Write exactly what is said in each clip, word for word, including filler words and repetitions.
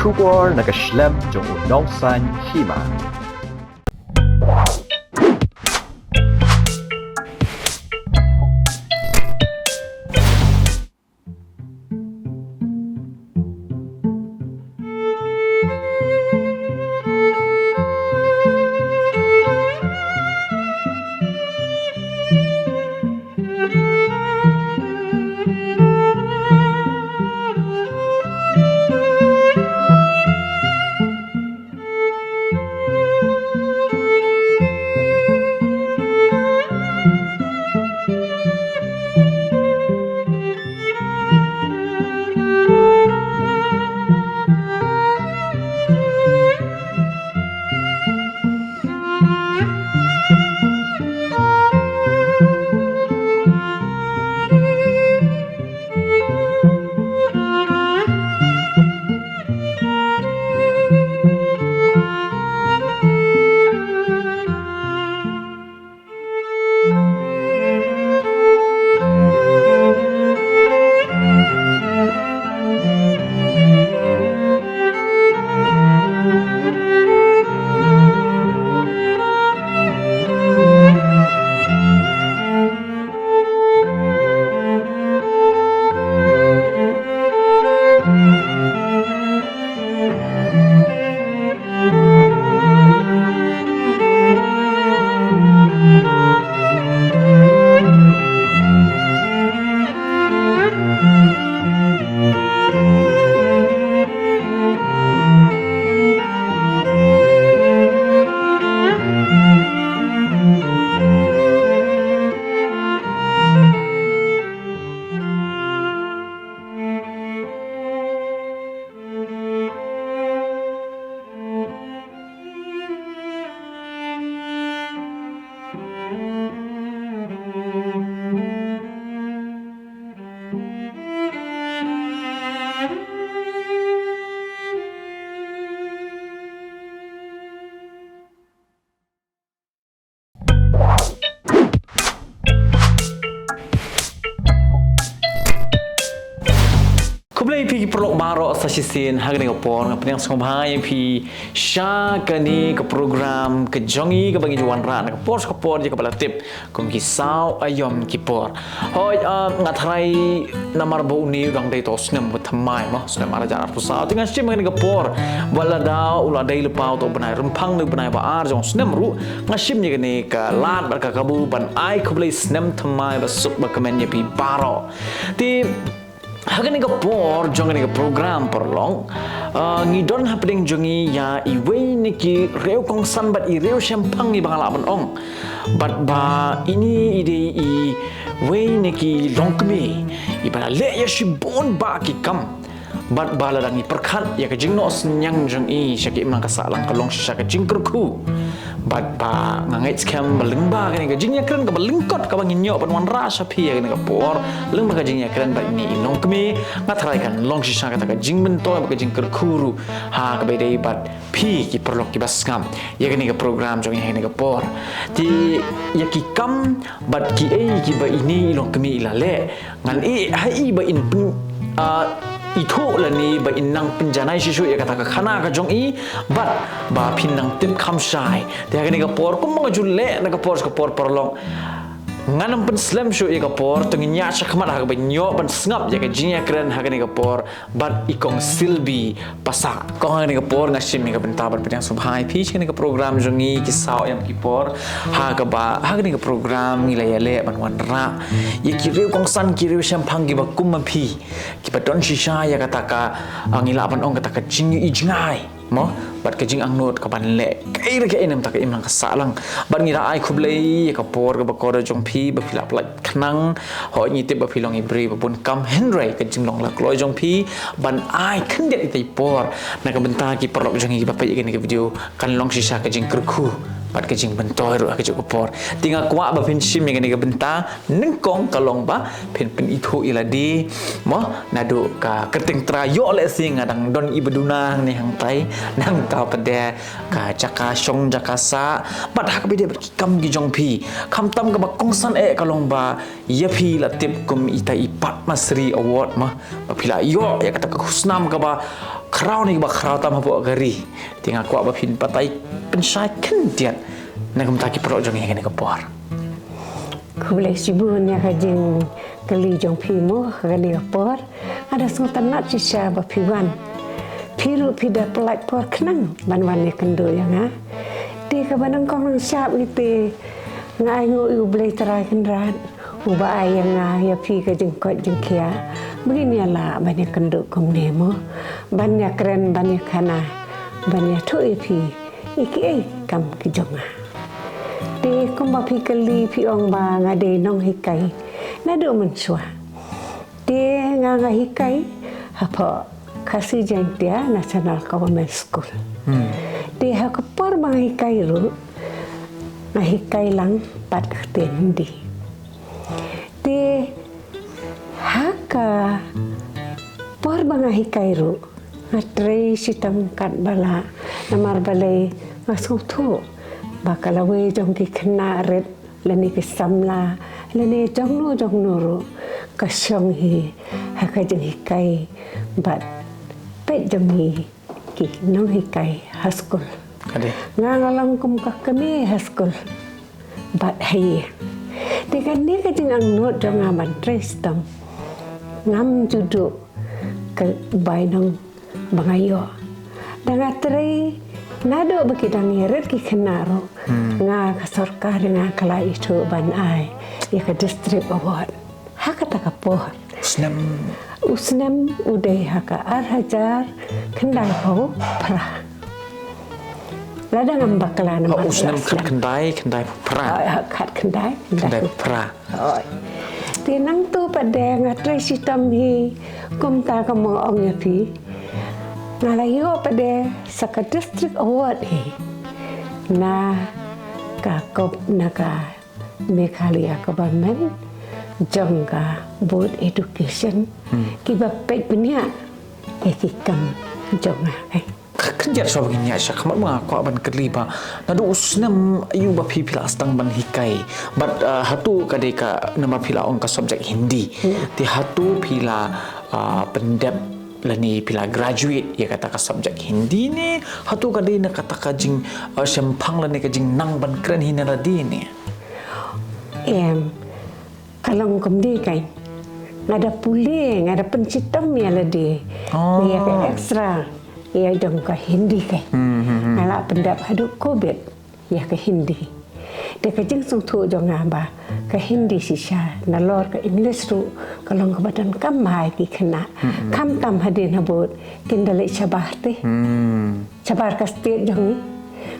Khubor na ka shlem jong u nongsaiñ hima. Khublei phi ki paralok baroh sa shisien ha kane ka por, nga pdiang sngewbha ïa phi sha kane ka program ka jong ngi kaba ngi ju wanrah na ka por sha ka por ïa kaba la tip kum ki saw aïom ki por. Hooid, ah, nga tharai namar ba une u dang dei uto u snem ba thymmai mo, snem ar hajar arphew saw. Te nga shim ha kane ka por ba lada u la dei lypa uto u bnai Rymphang ne u bnai ba ar jong u snem ruh, nga shim ïa kane ka lad bad ka kabu ban ai khublei snem thymmai ba suk ba kmen ïa phi baroh. Te ha kane ka por jong kane ka program paralok, ah, ngi don hapdeng jong ngi ïa iwei na ki riew kongsan bad i riew shemphang iba nga lah ban ong. Bad ba ine i dei iwei na ki longkmie iba la leh ïa shibun bah ki kam. Bad ba lada ngi pyrkhat ïa ka jingnoh synñiang jong i sha ki imlang ka sahlang ka long shisha ka jingkyrkhu. Bad ba nga ngeit skhem ba lyngba kane ka jingïakren kaba lyngkot kaba ngin ïoh ban wanrah sha phi ha kane ka por, lyngba ka jingïakren bad ine i longkmie, nga tharai kan long shisha kata ka jingmyntoi bad ka jingkyrkhu ruh ha kaba ïadei bad phi ki paralok kiba sngap ïa kane ka program jong ngi ha kane ka por. Te ïa ki kam bad kiei kiba ine i longkmie i la leh, ngan ïeh ha i ba in pyn, ah, ithuh lane ba in nang pynjanai shuh shuh ïa kata ka khana ka jong i, bad ba phin nang tip kham shai. Te ha kane ka por kumba nga ju leh na ka por sha ka por paralok, ngan ym pynslem shuh ïa ka por, to ngin ïaid shakhmat ha kaba ngin ïoh ban sngap ïa ka jingïakren ha kane ka por bad i Kong Silbi Passah. Kong, ha kane ka por nga shim ïa ka bynta ban pdiang sngewbha ïa phi sha kane ka program jong ngi ki saw aïom ki por, ha kaba ha kane ka program ngi la ïaleh ban wanrah ïa ki riew kongsan ki riew shemphang kiba kum ma phi, kiba don shisha ïa kata ka, ah, ngi lah ban ong kata ka jingïohi jngai mo, bad ka jingangnud kaban leh kaei re kaei na ka bynta ka imlang ka sahlang. Bad ngi la ai khublei ïa ka por kaba kordor jong phi ba phi la pynlait khnang. Hooid, ngi tip ba phi long i briew ba bun kam, hynrei ka jinglong la kloi jong phi ban ai khyndiat ita i por na ka bynta ki paralok jong ngi kiba peit ïa kane ka video kan long shisha ka jingkyrkhu bad ka jingmyntoi ruh ha kajuh ka por. Te nga kwah ba phin shim ïa kane ka bynta nyngkong, ka long ba phin pynithuh ïa lade mo, naduh ka kyrteng trai, ïoh lehse nga dang don iba duna hangne hangtai, nangta pat de ka jaka shong jaka sah, bad ha kaba ïadei bad ki kam ki jong phi. Khamtam kaba kongsan eh ka long ba ïa phi la tip kum ita i Padma Shri Award mo, ba phi la ïoh ïa kata ka khusnam kaba khraw ne ba khraw tam hapoh ka ri. Te nga kwah ba phin batai pynshai khyndiat na ka bynta ki paralok jong ngi ha kane ka por. Khublei shibun ïa ka jingkylli jong phi mo ha kane ka por. Nga da sngewtynnat shisha ba phi wan. Phi ruh phi da pyllait por khnang ban wan ïakynduh ïa nga. Te kaba nyngkong nyngshap ngi te nga ainguh ïa U Blei Trai Kynrad uba ai ïa nga ïa phi ka jingkoit jingkhiah ba ngin ïalah ban ïakynduh kumne mo, ban ïakren, ban ïakhana, ban ïathuh ïa phi ïa kiei kam ki jong nga. Te kumba phi kylli, phi ong ba nga dei nonghikai naduh mynshuwa. Te nga nga hikai hapoh Khasi Jaintia National Government School. Te ha ka por ba nga hikai ruh, nga hikai lang pat ka ktien Hindi. Te ha ka por ba nga hikai ruh, nga trei shitom katba lah, namar balei nga sngewthuh ba ka lawei jong ki khynnah rit lane ki samla lane jongno jongno ruh ka shong hi ha ka jinghikai bad peit jong ngi ki nonghikai ha skul. Nga nga long kum ka kmie ha skul bad ha ïing. Te kane ka jingangnud jong nga ban trei shitom, ngam ju duh ka bainong ba nga ïoh. Da nga trei naduh ba ki dang ïarit ki khynnah ruh, nga ka sorkar nga ka la ithuh ban ai ïa ka District Award ha kata ka por. U snem, u snem u dei ha ka ar hajar khyndai phew phra. Lada ngam bakla na, u snem khat khyndai, khyndai phew phra. Khat khyndai, khyndai phew phra. Te nangtu pat de nga trei shitom hi kumta, kumba nga ong ïa phi, nga la ïoh pat de sa ka District Award hi na ka kop na ka Meghalaya Government jong ka Board Education, kiba peit bniah ïa ki kam jong nga. Khyndiat shuwa ba ngin ïaid shakhmat, nga kwah ban kylli ba naduh u snem aïu ba phi phi la sdang ban hikai? Bad hato ka dei ka, namar phi la ong ka subject Hindi, te hato phi la pyndep lane phi la graduate ïa kata ka subject Hindi ne hato ka dei na kata ka jingshemphang lane ka jingnang ban kren hi na lade ne? Em, ka long kumne kein. Nga da pule, nga da pynshitom ïa lade ïa ka extra ïa jong ka Hindi kein. Nga la pyndep haduh covid ïa ka Hindi. Te ka jingsngewthuh jong nga ba ka Hindi shisha nalor ka English ruh ka long kaba donkam bha ïa ki khynnah. Khamtam hadien habud kin da leit shabar te, shabar ka state jong ngi.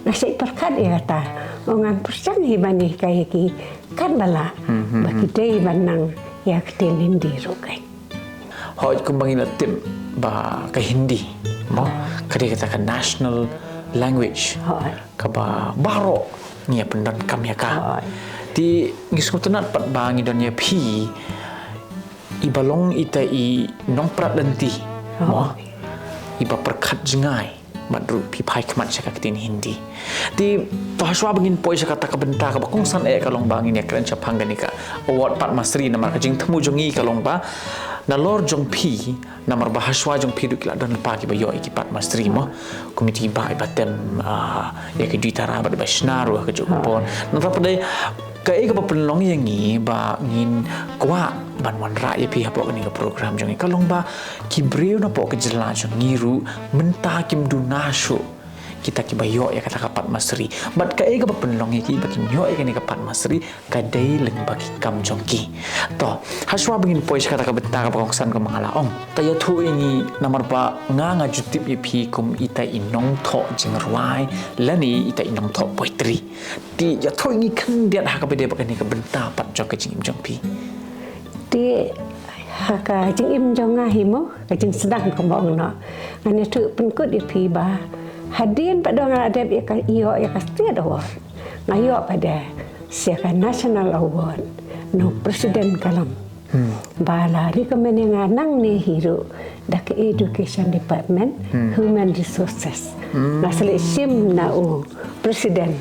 Nga shait pyrkhat ïa kata, nga ngan pyrshang hi ban hikai ïa ki katba lah ba ki dei ban nang ïa ka ktien Hindi ruh kein. Hooid, kumba ngi la tip ba ka Hindi mo ka dei kata ka national language kaba baroh ngi ïa pyndonkam ïa ka. Te ngi sngewtynnat pat ba ngi don ïa phi iba long ita i nongprat lynti mo, iba pyrkhat jngai. Bad ruh phi phai khmat sha ka ktien Hindi. Te to hashwa ba ngin poi sha kata ka bynta kaba kongsan eh ka long ba ngin ïa kren shaphang kane ka award Padma Shri, namar ka jingthmu jong ngi ka long ba nalor jong phi, namar ba hashwa jong phi ruh ki la don lypa kiba ïoh ïa ki Padma Shri mo. Kumne i Bah, i Bah Tem, ïa ka Jui Tara bad i Bah Shna ruh ha kajuh ka por. Nangta pat dei kaei kaba pynlong ïa ngi ba ngin kwah ban wanrah ïa phi hapoh kane ka program jong ngi ka long ba ki briew napoh ka jylla jong ngi ruh mynta kim duna shuh kita kiba ïoh ïa kata ka Padma Shri. Bad kaei kaba pynlong ïa ki ba kim ïoh ïa kane ka Padma Shri ka dei lyngba ki kam jong ki. To hashwa ba ngin poi sha kata ka bynta kaba kongsan, kumba nga la ong, to ïathuh ïa ngi, namar ba nga nga ju tip ïa phi kum ita i nongthoh jingrwai lane ita i nongthoh poetry. Te ïathuh ïa ngi khyndiat ha kaba dei bad kane ka bynta pat jong ka jingim jong phi. Te ha ka jingim jong nga hi mo, ka jingsdang kumba ong noh, ngan ïathuh pynkut ïa phi ba hadien pat da nga la dep ïa ka, ïoh ïa ka State Award, nga ïoh pat da sha ka National Award na u President Kalam. Ba la recommend ïa nga nangne hi ruh da ka Education Department, Human Resources. Nga sa leit shim na u President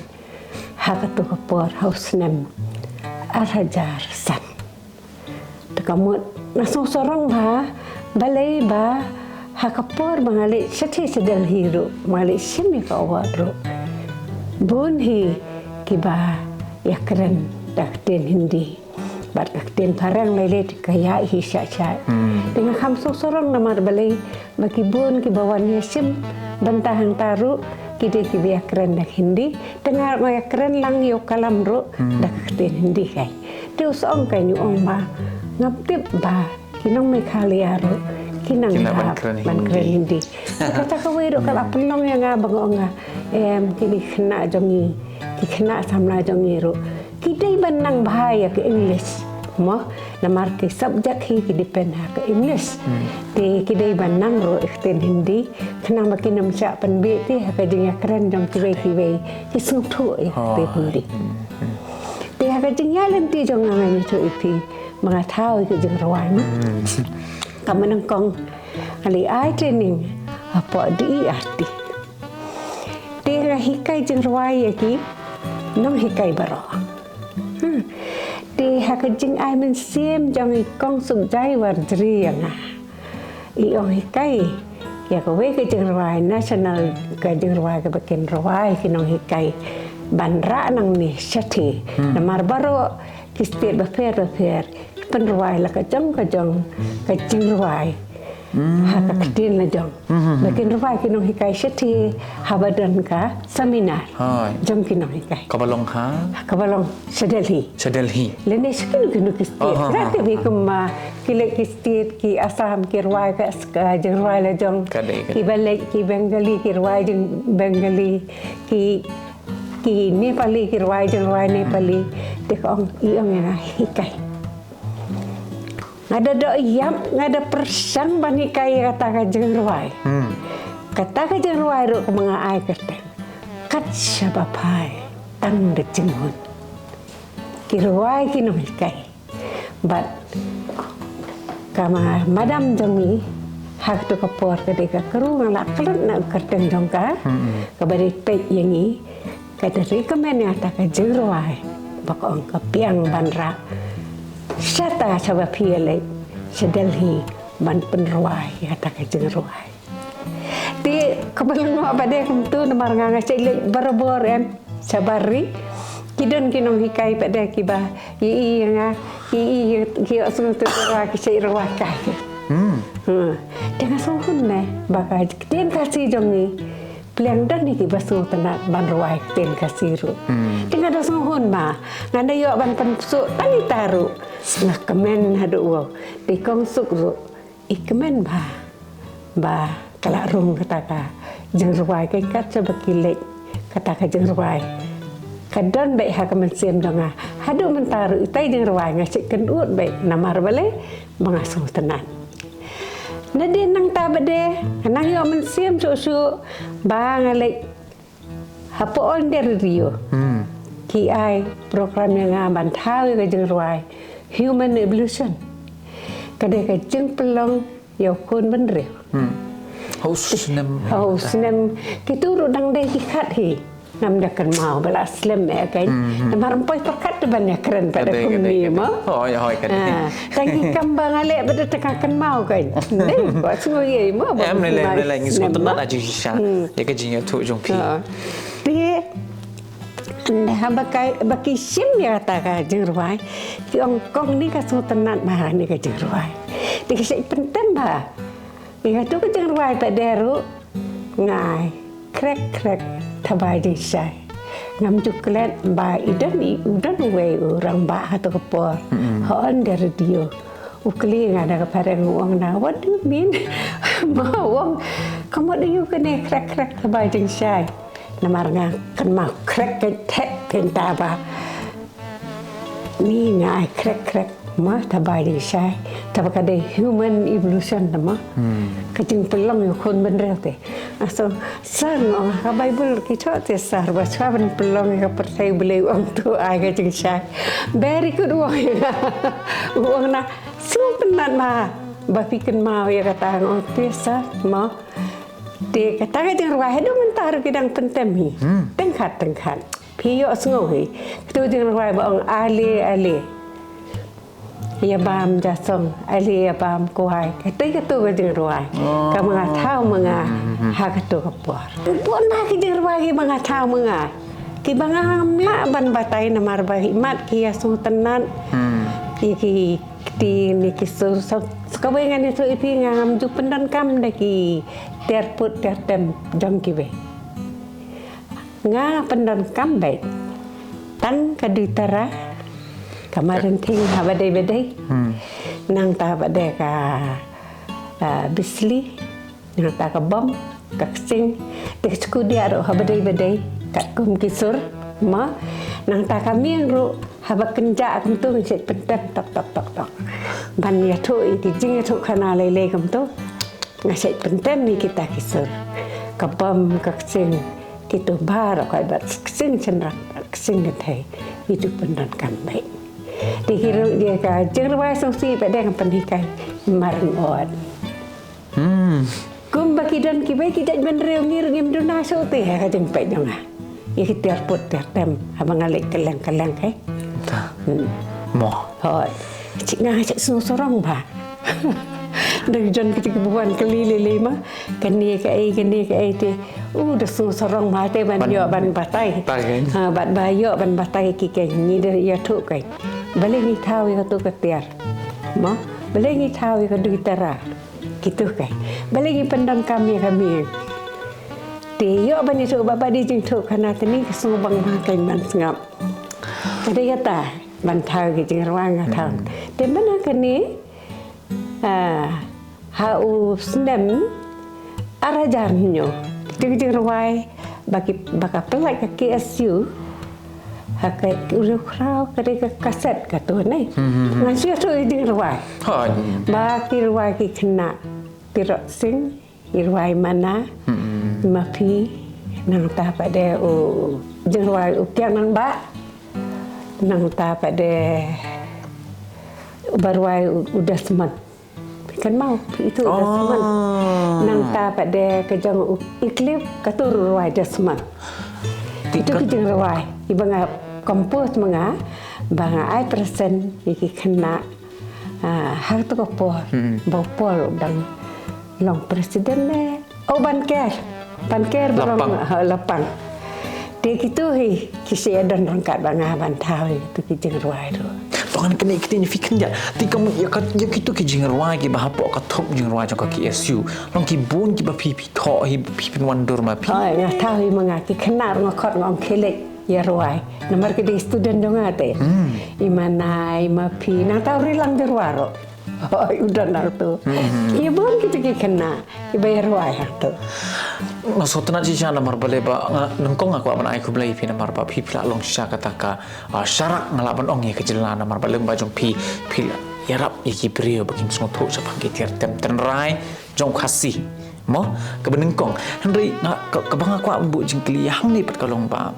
ha katu ka por ha u snem ar hajar san. Te ka mut nga sngewsarong bha, balei ba Ha ka por ba nga leit shatei sha Delhi ruh, ba nga leit shim ïa ka award ruh, bun hi kiba ïakren da ka ktien Hindi. Bad ka ktien phareng lei lei te ka ïaid hi shah shah. Te nga kham sngewsarong namar balei ba ki bun kiba wan ïashim bynta hangta ruh ki dei kiba ïakren da ka Hindi. Te nga ruh nga ïakren lang ïa u kalam ruh da ka ktien Hindi kai. Te u Sohong kai u ong ba ngam tip ba ki nong Meghalaya ruh ki nang hap ban kren Hindi. Kata kawei ruh ka la pynlong ïa nga ba nga ong nga, em, kine ki khynnah jong ngi, ki khynnah samla jong ngi ruh ki dei ban nang bha ïa ka English mo, namar ki subject hi ki depend ha ka English. Te ki dei ban nang ruh ïa ka ktien Hindi khnang ba kin ym shah pynbeit te ha ka jingïakren jong kiwei kiwei ki sngewthuh ïa ka ktien Hindi. Te ha ka jingïaid lynti jong nga, nga ïathuh ïa phi ba nga thaw ïa ka jingrwai mo. Ka mynnyngkong nga leit ai training hapoh D E R T. Te nga hikai jingrwai ïa ki nonghikai baroh. Hmm. Te ha ka jingai mynsiem jong i Kong Sukjaiwar Jri ïa nga, i ong hikai ïa kawei ka jingrwai national, ka jingrwai kaba kin rwai ki nonghikai ban rah nangne shatei. Namar baroh ki state bapher bapher ki pynrwai la ka jong ka jong ka jingrwai ha ka ktien la jong. Ba kin rwai ki nonghikai shatei haba don ka seminar jong ki nonghikai. Kaba long ha? Kaba long sha Delhi. Sha Delhi. Lane sha kino kino ki state. Nga tip hi kumba ki leit ki state ki Assam ki rwai ka, ka jingrwai la jong. Kiba leit ki Bengali ki rwai jing Bengali, ki, ki Nepali ki rwai jingrwai Nepali. Te ka ong, i ong ïa nga hikai. Nga da doh ïap, nga da pyrshang ban hikai ïa kata ka jingrwai. Kata ka jingrwai ruh kaba nga ai kyrteng Kat Shaba Phai Tang Da Jinghun. Ki rwai ki nonghikai. Bad ka madam jong ngi ha kato ka por ka dei ka kru, nga la klet na u kyrteng jong ka, kaba dei peit ïa ngi, ka dei recommend ïa kata ka jingrwai ba ka ong ka biang ban rah shata shaba phi ïaleit sha Delhi ban pynrwai ïa kata ka jingrwai. Te kaba long ba dei kumto namar nga nga shait leit barabor em shabar ri. Ki don ki nonghikai pat de kiba ïohi ïa nga, ki ïohi, ki ïohsngew te rwai, ki shait rwai kai. Hmm. Te nga sngewhun ne ba ka ktien Khasi jong ngi pliang don hi kiba sngewtynnat ban rwai ktien Khasi ruh. Te nga da sngewhun ba nga da ïoh ban pynsuk tang ita ruh. Nga kmen haduh wow. Te Kong Suk ruh i kmen ba, ba ka la rung kata ka jingrwai, ka kat shaba ki leit kata ka jingrwai ka don beit ha ka mynsiem jong nga. Haduh mynta ruh itai jingrwai nga shait kynud beit namar balei ba nga sngewtynnat. Nadien nangta pat de nga nang ïoh mynsiem shuh shuh ba nga leit hapoh All India Radio. Hmm. Ki ai program ïa nga ban thaw ïa ka jingrwai Human Evolution. Ka dei ka jingpynlong ïa u khun bynriew. Hmm. Ha u snem. Ha u snem. Kito ruh dang dei ki khat hi. Ngam da kynmaw ba la slem eh kan. Hmm. Namar ym poi pyrkhat te ban ïakren pat da kumne mo. Hooid, hooid, ka dei. Ah, tang ki kam ba nga leh pat da te ka kynmaw kan. Dei, wat sngew ïa mo ba. Em, lei lei, lei lei, ngi sngewtynnat ha jingshisha. Hmm. Ïa ka jingïathuh jong phi. Ah. Te haba ki, ba ki shim ïa kata ka jingrwai, ki ong kong ni ka sngewtynnat bha ïa kane ka jingrwai. Te ki shait pyntem bha. Ïa kato ka jingrwai pat de ruh nga ai Khrek Khrek Thabai Jingshai. Ngam ju klet ba i don, i u don uwei u rangbah ha kato ka por. Mm-mm. Ha All India Radio. U kylli nga da ka phareng u ong na, "What do you mean?" Mo u ong, "Ka mut aiu kane Khrek Khrek Thabai Jingshai?" Namar nga kynmaw khrek ka thep pynta ba ni nga ai khrek khrek ma thabai jingshai, thabai ka dei human evolution da ma. Hmm. Ka jingpynlong ïa u khun bynriew te. Nga ong, "Sir, nga ong ha ka Baibl ki thoh te sir ba shuwa ban pynlong ïa ka pyrthei u Blei u ong to ai ka jingshai." Very good, u ong ïa nga. U ong na, "Sngewtynnat ma ba phi kynmaw ïa kata." Nga ong, "Te sir, ma." Te kata ka jingrwai haduh mynta ruh ki dang pyntem hi. Hmm. Tyngkhat tyngkhat. Phi ïohsngew hi. Kata ka jingrwai ba ong ale ale. Ïa bam ja song, ale ïa bam kwai. Kata kata ka jingrwai. Oh. Ka ma nga thaw ma nga, hmm, hmm, hmm, ha kata ka por. Bun ba ki jingrwai ki ma nga thaw ma nga. Ki ba nga ngam lah ban batai namar ba imat ki ïa sngewtynnat. Hmm. Ïa ki kti ne ki sur. Sa, sa kawei ngan ïathuh ïa phi nga ngam ju pyndonkam da ki tiar put tiar tem jong kiwei. Nga pyndonkam beit tang ka Duitara, ka Marenting ha badei badei. Hmm. Nangta bad ka, ah, Bisli, nangta ka Bom, ka Ksing, te ka Skudia ruh ha badei badei, katkum ki sur, ma, nangta ka Mieng ruh, haba kynjah kumtu ngi shet pyntem tok tok tok tok. Ban ïathuh ïa ki jingïathuh khana lei lei kumtu. Nga shet pyntem ïa kita ki sur. Ka Bom, ka Ksing, kitu baroh ka bad Ksing Shynrang, Ksing Kynthei. Ngi ju pyndonkam beit. Te ki ruh ïa ka jingrwai sngewsih pat de nga pynhikai mar ngot. Hmm. Kumba ki don kiwei ki jait bynriew ngi ruh ngim duna shuh te ha ka jingpeit jong nga. Ïa ki tiar put tiar tem haba nga leit kylleng kylleng, eh. Ta. Hmm. Mo. Hooid. Chik nga chik sngewsarong ba. Da jon ki jingbuan kali lei lei ma. Kane kaei, kane kaei te. U da sngewsarong ba te ban ïoh ban batai. Batai, kan? Ha, bad ba ïoh ban batai ki, kan, ngi da ïathuh, kan. Balei ngi thaw ïa katu ka tiar. Mo. Balei ngi thaw ïa ka Duitara. Kitu, kan. Balei ngi pyndonkam ïa ka Mieng. Te ïoh ban ïathuh ba ba dei jingthoh khana te ni ka sngewbang ba kan ban sngap. Ka dei kata ban thaw ki jingrwai nga thaw. Hmm. Te mynta kane, ah, ha u snem ar hajar hynñiew. Ki jingrwai ba ki, ba ka pynlait ka K S U. Ha ka u riewkhraw ka dei ka kaset katu ne. Hmm, hmm, hmm. Nga shu ïathuh ki jingrwai. Hooid. Ba ki rwai ki khynnah. Tirot Sing, i rwai Mana, mm-mm, Ma Phi, nangta pat de u jingrwai u Kiang Nangbah, nangta pat de uba rwai u, u Desmond. Kan mau, itu u Desmond. Oh. Nangta pat de ka jong u Eclipse, katu ruh rwai Desmond. Itu ki jingrwai, iba nga compose ma nga, ba nga ai present, ïa ki khynnah, Ah, ha katu ka por, hmm, ba u Paul u dang long president ne. Oh, Ban Ker. Ban Ker ba long, Lapang. Ha, Lapang. Te kitu hi, ki sa ïa don ryngkat bad nga ban thaw ïa kitu ki jingrwai ruh. To ngan kane kti ni phi khyndiat. Te ka mut ïa ka, ïa kitu ki jingrwai kiba hapoh ka thup jingrwai jong ka K S U. Long ki bun kiba phi phi thoh hi phi pynwandur ma phi. Hooid, nga thaw hi ma nga ki khynnah ruh nga khot nga ong khie leit. Ïa rwai. Namar ki dei student jong nga te. Hmm. I Mana, i Ma Phi, nangta u Rilang Jyrwa ruh. Hooid, u don hangtu. Hmm. Ïa bun kita ki khynnah, kiba ïa rwai hangtu. Nga sngewtynnat shisha namar balei ba, nga, nyngkong nga kwah ban ai khublei ïa phi namar ba phi, phi la long shisha kata ka, ah, sharak nga lah ban ong ïa ka jylla namar ba lyngba jong phi, phi la ïarap ïa ki briew ba kin sngewthuh shaphang ki tiar tem tynrai jong Khasi. Mo, kaba nyngkong. Hynrei nga, ka, kaba nga kwah ban buh jingkylli hangne pat ka long ba,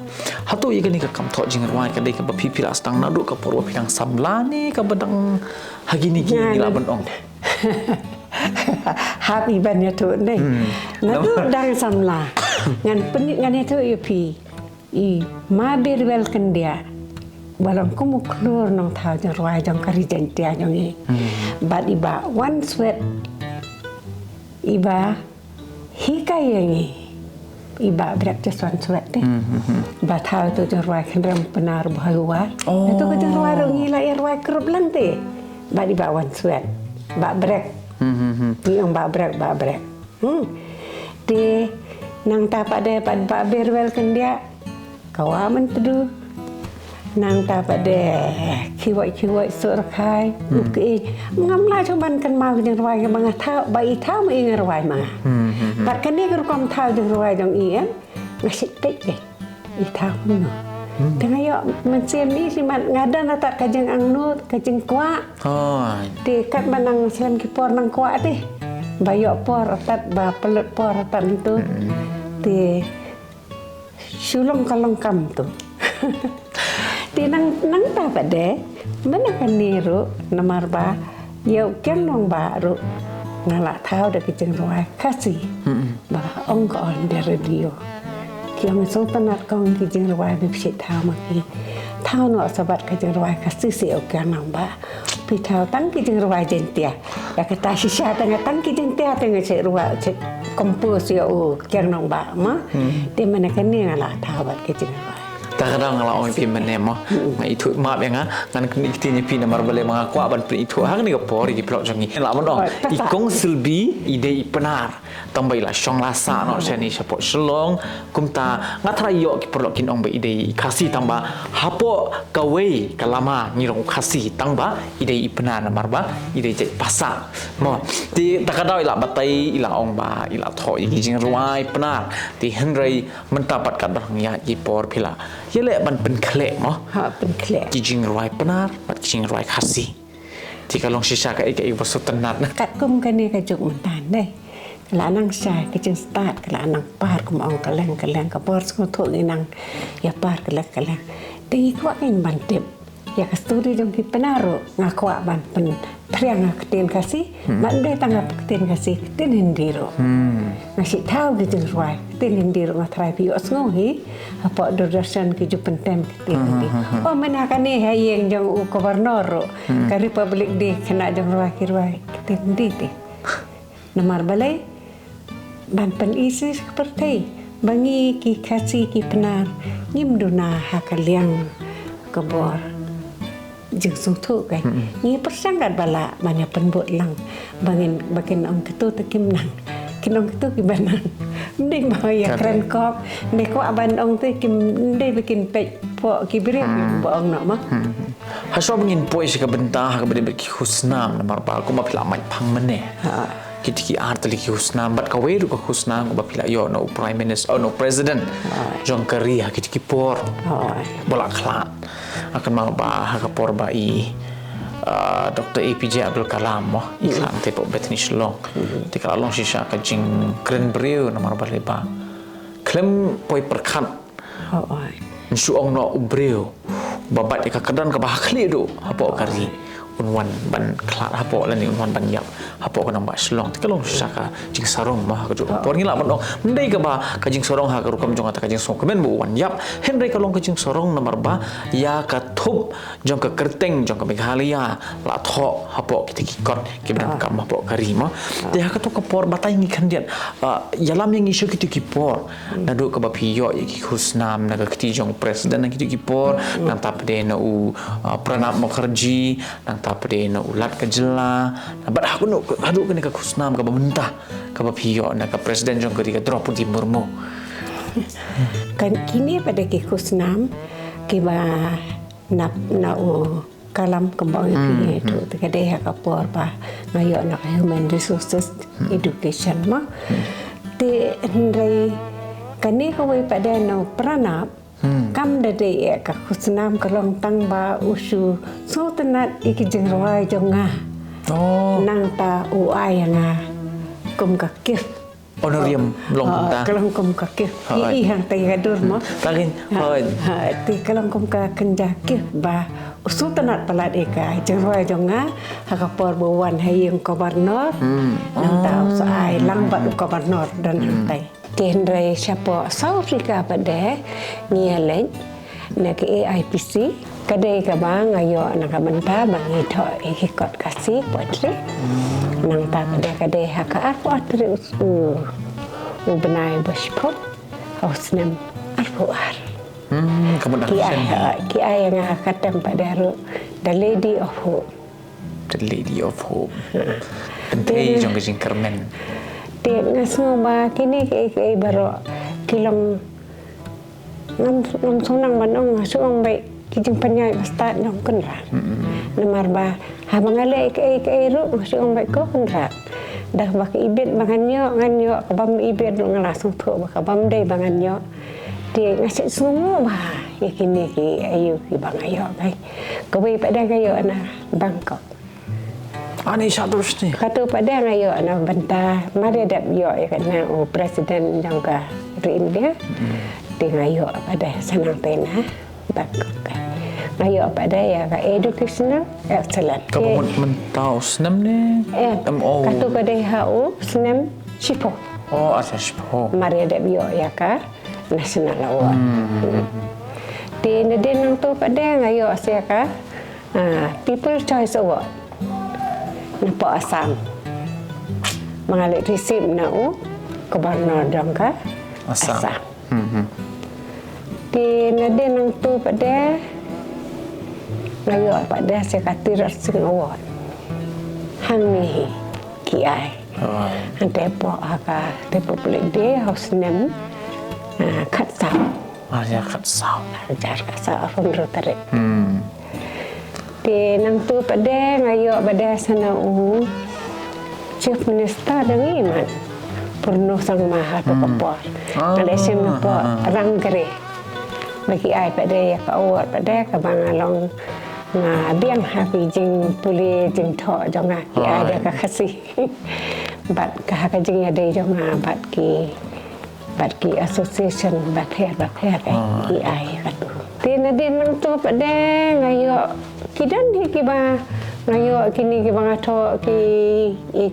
hato ïa kane ka kam thoh jingrwai ka dei kaba phi phi la sdang naduh ka por ba phi dang samla ne kaba dang ha kine ki, nga, ngi lah ban ong? Hap i ban ïathuh ne. Hmm. Naduh dang samla. Ngan pyn, ngan ïathuh ïa phi. I Ma Birwel Khyndiah, ba long kum u khlur nongthaw jingrwai jong ka Ri Jaintia jong ngi. Hmm. Bad i Bah Wanswet, iba hikai ïa ngi. I Bah Brek Jaswant Swet te. Hmm, hmm, hmm. Ba thaw tu jingrwai Khynrem Pnar Bhoi War. Oh. Nangtu ka jingrwai ruh ngi la ïa rwai krup lang te. Bad i Bah Wanswet. Bah Brek. Hmm, hmm, hmm. Ngi ong Bah Brek, Bah Brek. Hmm. Te nangta pat de pat Bah Birwel Khyndiah, ka Wah Myntdu. Nangta pat de Khiwoi Khiwoi Surkhai. Hmm. Uki. Ngam lah shuh ban kynmaw ki jingrwai kiba nga thaw, ba i thaw ma i nga rwai ma nga. Hmm, hmm, hmm. Bad kane ka rukom thaw jingrwai jong i em, nga shu peit eh. I thaw kumno. Hmm. Te nga ïoh mynsiem i, i mat nga don hata ka jingangnud, ka jingkwah. Hooid. Te katba nang slem ki por nang kwah te. Ba ïoh por tat, ba pynlut por tat tu. Hmm. Te shu long ka long kam tu. Te nang, nangta pat de, mynta kane ruh, namar ba ïa u Kiang Nangbah ruh nga la thaw da ki jingrwai Khasi. Mm-mm. Ba ong ka on the radio. Ki ong sngewtynnat kong ki jingrwai ba phi thaw ma ki. Thaw noh sa bad ka jingrwai Khasi seh u Kiang Nangbah. phi thaw tang ki jingrwai Jaiñtia. Ïa kata shisha te nga tang ki Jaiñtia te nga check rwai, check compose ïa u Kiang Nangbah ma. Te mynta kane nga la thaw bad ki jingrwai. Ta ka daw nga la ong ïa phi mynne mo. Nga ithuh map ïa nga, ngan kynnoh ktien ïa phi namar balei ma nga kwah ban pynithuh ha kane ka por ïa ki paralok jong ngi. Nga la ban ong, i Kong Silbi i dei i Pnar. Tang ba i la shong la sah noh shane shapoh Shillong. Kumta nga tharai ïoh ki paralok kin ong ba i dei i Khasi tang ba hapoh kawei ka lama ngi long u Khasi tang ba i dei i Pnar namar ba i dei jait Passah. Mo, te ta ka daw i la batai, i la ong ba i la thoh ïa ki jingrwai Pnar. Te hynrei mynta pat katba la ïaid ki por phi la ïaleh ban pynkhleh mo. Ha, pynkhleh. Ki jingrwai Pnar bad ki jingrwai Khasi. Te ka long shisha kaei kaei ba sngewtynnat na. Katkum kane ka juk mynta dei. Ka la nang shai ka jingstad, ka la nang par, kum ong, kylleng kylleng ka por sngewthuh ngi nang ïa par kylleng kylleng. Te ngi kwah kein ban tip ïa ka story jong ki Pnar ruh, nga kwah ban pynphriang ha ktien Khasi. Bad ym dei tang ha ktien Khasi, ktien Hindi ruh. Nga shu thaw ki jingrwai ktien Hindi ruh, nga tharai phi ïohsngew hi hapoh Doordarshan ki ju pyntem ktien Hindi. Oh, mynta kane ha ïing jong u Governor ruh ka Republic Day khynnah jong rwai ki rwai ktien Hindi te. Namar balei? Ban pyni sha ka pyrthei ba ngi ki Khasi ki Pnar ngim duna ha ka liang ka bor jingsngewthuh, kan. Ngi pyrshang katba lah ban ïa pynbud lang ba ngin, ba kin ong kito te kim nang, kin ong kito kiba nang. Ym dei ba ïa kren kop, ym dei kwah ban ong te kim, ym dei ba kin peit pok ki briew ba ong noh ma. Hashuwa ba ngin poi sha ka bynta ha kaba ïadei bad ki khusnam namar ba kumba phi la mait phang mynne. Kito ki ar tylli ki khusnam bad kawei ruh ka khusnam kaba phi la ïoh na u Prime Minister, oh, na u President jong ka ri ha kito ki por ba la khlad. Nga kynmaw ba ha ka por ba i, ah, Doctor A P J Abdul Kalam mo, i khlad te hapoh Bethany Shillong. Te ka la long shisha ka jingkren briew namar balei ba khlem poi pyrkhat. Yn shu ong noh u briew ba bad ïa ka kyrdan kaba ha khlieh duh hapoh ka ri un wan ban khlad hapoh lane un wan ban ïap hapoh ka nongbah Shillong. Te ka long shisha ka jingsarong mo ha kajuh ka por, ngi lah ban ong ym dei kaba ka jingsarong ha ka rukom jong kata ka jingsngewkmen ba u wan ïap, hynrei ka long ka jingsarong namar ba ïa ka thup jong ka kyrteng jong ka Meghalaya la thoh hapoh kita ki kot kiba donkam hapoh ka ri mo. Te ha kato ka por batai ngi khyndiat, ah, ïalam ïa ngi sha kito ki por. Naduh kaba phi ïoh ïa ki khusnam na ka kti jong u President na kito ki por, nangta pat de na u, ah, Pranab Mukherjee, nangta pat de na u Lat ka jylla, na bad haduh, haduh kane ka khusnam kaba mynta kaba phi ïoh na ka President jong ka ri ka Droupadi Murmu. Kan kine pat de ki khusnam kiba nap na u Kalam kumba ong ïa phi, tu te ka dei ha ka por ba nga ïoh na ka human resources education mo. Te hynrei kane kawei pat de na u Pranab kam da dei ïa ka khusnam, ka long tang ba u shu sngewtynnat ïa ki jingrwai jong nga. Nangta u ai ïa nga kum ka gift. Honorarium long kumta. Ka long kum ka gift. Ki i hangta ka dur mo. Tangin. Te ka long kum ka kynja gift ba u sngewtynnat palat ïa ka jingrwai jong nga ha ka por ba u wan ha ïing u Governor. Nangta u sa ai lang bad u Governor don hangtai. Te hynrei shapoh South Africa pat de ngi ïa leit na ka A I P C. Ka dei kaba nga ïoh na ka bynta ba ngi thoh ïa ki kot Khasi poetry. Nangta pat de ka dei ha ka arphew ar tarik u, u bnai ba shiphew ha u snem arphew ar. Ki ai, ki ai ïa nga ha ka tem pat de ruh The Lady of Hope. The Lady of Hope. Pynthei jong ka jingkyrmen. Te nga sngew ba kine kiei kiei baroh ki long Ngam, ngam sngewthuh ban ong, nga shu ong beit ki jingpynïaid ba stad jong u Kynrad. Namar ba haba nga leh kaei kaei ruh nga shu ong beit ko Kynrad. Da kaba ka ibit ba ngan ïoh, ngan ïoh, ka bym ibit ruh nga la sngewthuh ba ka bym dei ba ngan ïoh. Te nga shu sngew bha ïa kine ki aïu kiba nga ïoh kai. Kawei pat de nga ïoh na Bangkok. Ani sha tu sni. Katu pat de nga ïoh na bynta mar ïa dep ïoh ïa kane u president jong ka ri India. Te nga ïoh pat de sa nang te na Bangkok. Nga ïoh pat de ïa ka educational excellence. Ka ba mut mynta u snem ne? Eh, em, oh. Katu ka dei ha u snem shiphew. Oh, ar shiphew. Mar ïa dep ïoh ïa ka national award. Te na dien nangtu pat de nga ïoh sa ïa ka ah, People Choice Award na pdeng Assam. Ma nga leit receive na u Governor jong ka Assam. Assam. Hmm, hmm. Te nadien nangtu pat de nga ïoh pat de sa ka Tirot Sing Award. Hangne hi ki ai. Oh. Hangta pdeng ha ka Republic Day ha u snem, ah, khatsaw. Ar hajar khatsaw. Ar hajar khatsaw, arphew hynriew tarik. Hmm. Te nangtu pat de nga ïoh pat de sa na u Chief Minister jong ngi man, Purno Sangma, ha kato ka por. Ah. Nga leit shim na pdeng, ah, ah, ah, Rang Kre. Ba ki ai pat de ïa ka award pat de kaba nga long, nga biang ha ki jingpule jingthoh jong nga, ki ai de, ah, ka Khasi. Bad ka ha ka jingïadei jong nga bad ki, bad ki association bapher bapher, eh, ah, ki ai katu. Te nadien nangtu pat de nga ïoh ki don hi kiba, nga ïoh kine kiba nga thoh ki,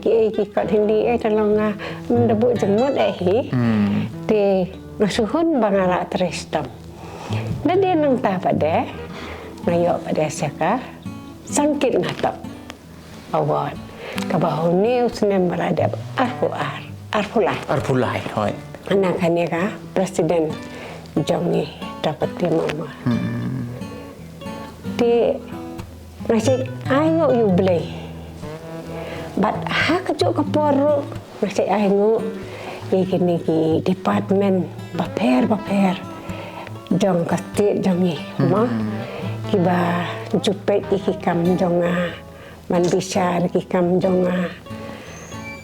ki, ki kot Hindi, eh, te long nga, mm, da buh jingmut, eh, hi. Hmm. Te nga shu hun ba nga lah trei shitom. Nadien nangta pat de nga ïoh pat de sa ka Sangkit Natak Award, kaba ha une u snem ba la dep arphew ar, arphew lai. Arphew lai, hooid. Na kane ka President jong ngi, Droupadi Murmu. Hmm. Te nga shait ainguh ïa U Blei. Bad ha kajuh ka por ruh nga shait ainguh ïa kine ki department bapher bapher jong ka state jong ngi, mo. Hmm. Kiba ju peit ïa ki kam jong nga, ban bishar ïa ki kam jong nga.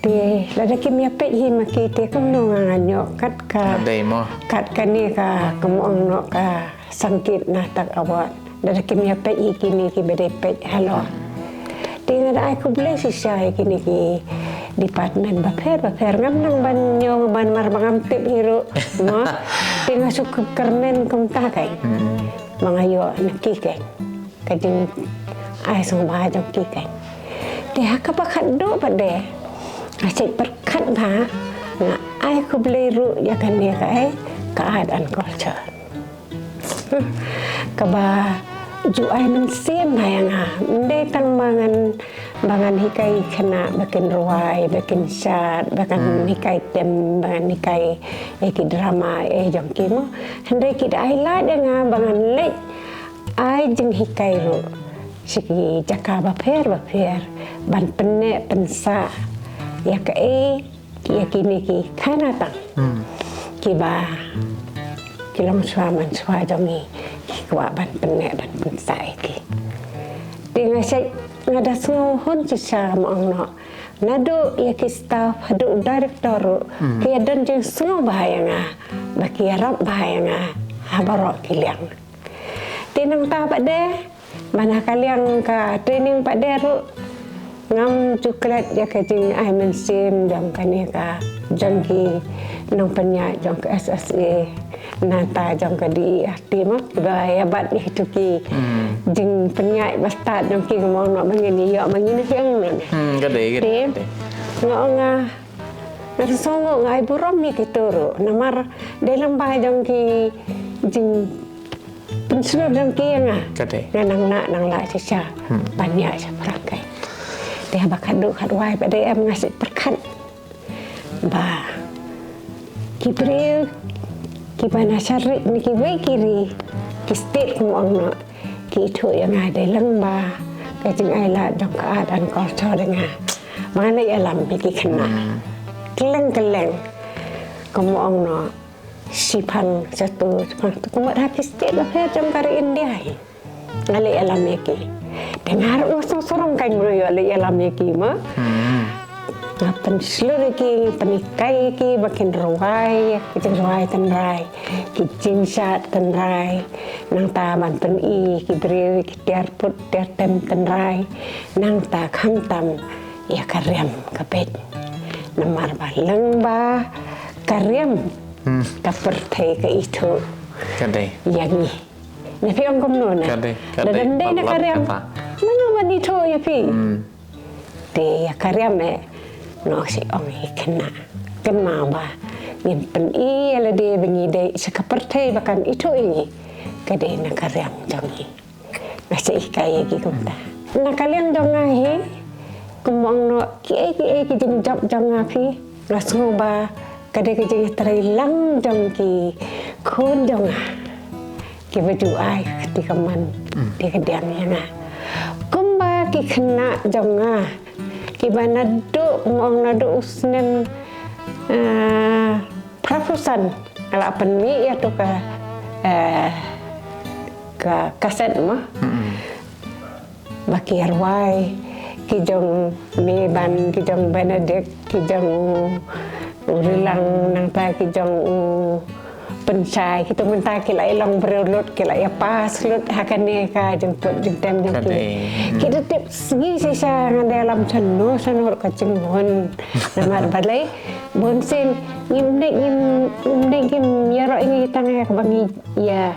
Te lada kim ïa peit hi ma ki te kumno nga ngan ïoh kat ka, ka dei mo, kat kane ka, kum ong noh, ka Sangkit Natak Award. Lada kim ïa peit hi kine kiba dei peit halor. Te nga da ai khublei shisha ïa kine ki department bapher bapher, ngam nang ban ïoh ban mar ba ngam tip hi ruh, mo. Te nga shu kyrmen kumta kein. Hmm. Ma nga ïoh na ki kein. Ka jingai sngewbha jong ki kein. Te ha kaba khatduh pat de nga shait pyrkhat ba nga ai khublei ruh ïa kane ka, eh, ka Art and Culture. Kaba ju ai mynsiem ha ïa nga. Ym dei tang ba ngan, ba ngan hikai khynnah ba kin rwai, ba kin shad, ba ngan, hmm, hikai tem, ba ngan hikai, eh, ki drama, eh, jong ki, mo. Hynrei ki da ai lad ïa nga ba ngan leit ai jinghikai ruh sha ki jaka bapher bapher ban pynneh pynsah ïa kaei, ïa kine ki khanatang, hmm, kiba ki longshuwa manshuwa jong ngi ki kwah ban pynneh ban pynsah ïa ki. Te nga shait, nga da sngew hun shisha, ma ong noh. Naduh ïa ki staff haduh u director ruh, hmm, ki ïa don jingsngewbha ïa nga, ba ki ïarap bha ïa nga ha baroh ki liang. Te nangta pat de, man ha ka liang ka training pat de ruh, ngam ju klet ïa ka jingai mynsiem jong kane ka, jong ki nongpynïaid jong ka S S A, nangta jong ka D E R T, mo, kiba ïa bat ïa kito ki, hmm, jingpynïaid ba stad jong ki, kumno ba ngin ïoh, ba ngin ïoh, hmm, ka dei, ka dei, te, ka dei. Nga ong nga, nga sngew nga ai burom ïa kito ruh, namar dei lang ba jong ki jing pynshlur jong ki ïa nga. Ka dei. Nga nang lah, nang lah shisha, hmm, ban ïaid shaphrang kein. Te haba khatduh khatwai pat de em nga shait pyrkhat ba ki briew kiba na sharik ne kiwei ki ri, ki state, kum ong noh, ki ithuh ïa nga dei lang ba ka jingai lad jong ka art and culture ïa nga. Ba nga leit ïalam ïa ki khynnah, hmm, kylleng kylleng, kum ong noh, shiphang shatu, shiphang shatu, kumta ha ki state bapher jong ka ri India hi. Nga leit ïalam ïa ki. Te nga ruh nga sngewsarong kein ba nga ïoh leit ïalam ïa ki, mo. Hmm. Nga pynshlur ïa ki, nga pynhikai ïa ki ba kin rwai, ki jingrwai tynrai, ki jingshad tynrai. Nangta ban pyni ïa ki briew ïa ki tiar put tiar tem tynrai. Nangta khamtam ïa ka riam ka beit. Namar ba lada ba ka riam, hmm, ka pyrthei ka ithuh, ka dei, ïa ngi. Na phi ong kumno na? Ka dei, ka dei. Lada ym dei na ka riam, mano ban ithuh ïa phi? Hmm. Te ïa ka riam eh, nga shait ong ïa ki khynnah, kynmaw ba ngin pyni ïa lade ba ngi dei sha ka pyrthei ba kan ithuh ïa ngi, ka dei na ka riam jong ngi. Nga sa hikai ïa ki kumta. Na ka liang jong nga hi, kumba ong noh, kiei kiei ki jingjop jong nga phi, nga sngew ba ka dei ka jingïatreilang jong ki khun jong nga, kiba ju ai ka kti kamon, kti kadiang ïa nga. Kumba ki khynnah jong nga, kiba naduh, kumba ong naduh u snem, eh, phra phew san, nga la pynmih ïa tu ka, eh, ka kaset mo. Ba ki rwai, ki jong Meban, ki jong Benedict, ki jong u Rilang, nangta ki jong u Pynshai, kito mynta ki la ïa long briew lut, ki la ïa pass lut ha kane ka jingput jingtem jong ki. Ki da tip sngi shisha, nga da lam shano shano ka jinghun. Namar balei, bunsien ngim dei, ngim dei, ngim ïaroh ïa ngi tang ïa kaba ngi ïa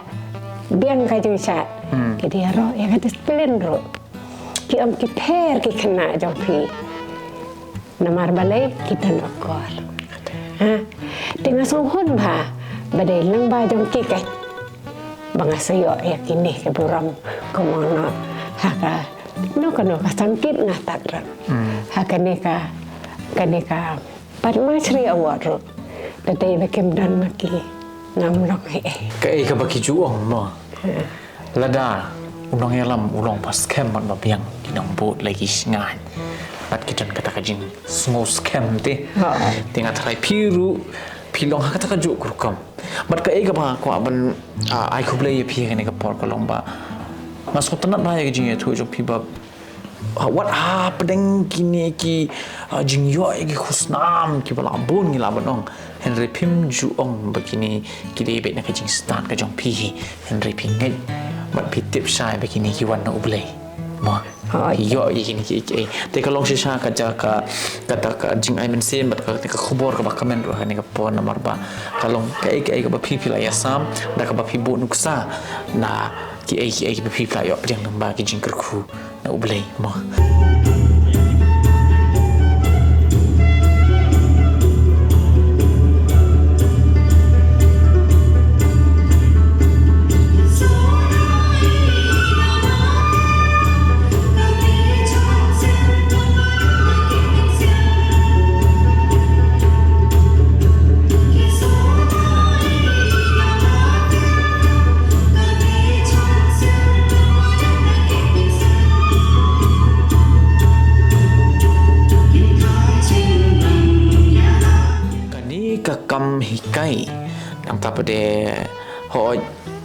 biang ka jingshad. Ki da ïaroh ïa ka disiplin ruh. Ki ong ki pher ki khynnah jong phi. Namar balei, ki don akor. Ha? Te nga sngewhun bha ba dei lyngba jong ki keiñ ba nga sa ïoh ïa kine ki burom, kumno, ha kano kano ka sangkit nga tad ruh. Ha kane ka, kane ka Padma Shri Award ruh. Da dei ba kim don ma ki, ngam long ei ei. Kaei kaba ki ju ong mo. Lada u nongïalam u long ba skhem bad ba biang, ki nongbud la ki sngewsih. Bad ki don kata ka jingsngewskhem te. Te nga tharai phi ruh phi long ha kata kajuh ka rukom. Bad kaei kaba nga kwah ban, ah, ai khublei ïa phi ha kane ka por ka long ba nga sngewtynnat bha ïa ka jingïathuh jong phi ba, ah, wat hapdeng kine ki, ah, jingïoh ïa ki khusnam kiba la bun ngi lah ban ong. Hynrei phim ju ong ba kine ki dei beit na ka jingstad ka jong phi hi. Hynrei phi ngeit bad phi tip shai ba kine ki wan na U Blei. Mo. Phi ïoh ïa kine kiei kiei. Te ka long shisha ka jaka, kata ka jingai mynsiem bad ka, ka khubor kaba kmen ruh ha kane ka por namar ba ka long kaei kaei kaba phi phi la ïasam da kaba phi buh nuksa na kiei kiei kiba phi phi la ïoh pdiang lyngba ki jingkyrkhu na U Blei mo. Kane ka kam hikai, nangta pat de, hooid,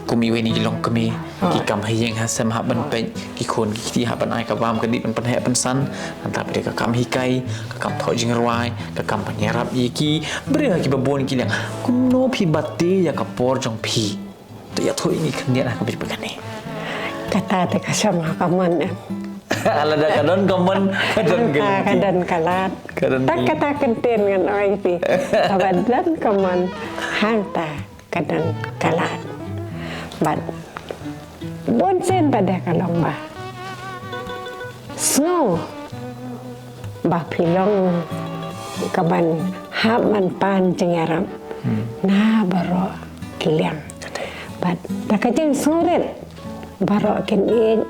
kum iwei na ki longkmie, ki kam ha ïing ha sem hap ban peit, ki khun ki kti hap ban ai ka bam ka dih ban pynheh pynsan, nangta pat de ka kam hikai, ka kam thoh jingrwai, ka kam ban ïarap ïa ki briew kiba bun ki liang. Kumno phi bat ïa ka por jong phi? To ïathuh ïa ngi khyndiat ha ka bynta kane. Kata te ka shong ha ka mon em. Lada ka don ka mon, ka don ka lad. Ka don ka lad. Ka don ka lad. Kata ka ktien ngan ong ïa phi. Kaba don ka mon, hangta ka don ka lad. Bad bunsien pat de ka long ba sngew ba phi long kaban hap ban pan jingïarap na baroh ki liang. Bad da ka jingsngewrit baroh kin ïeit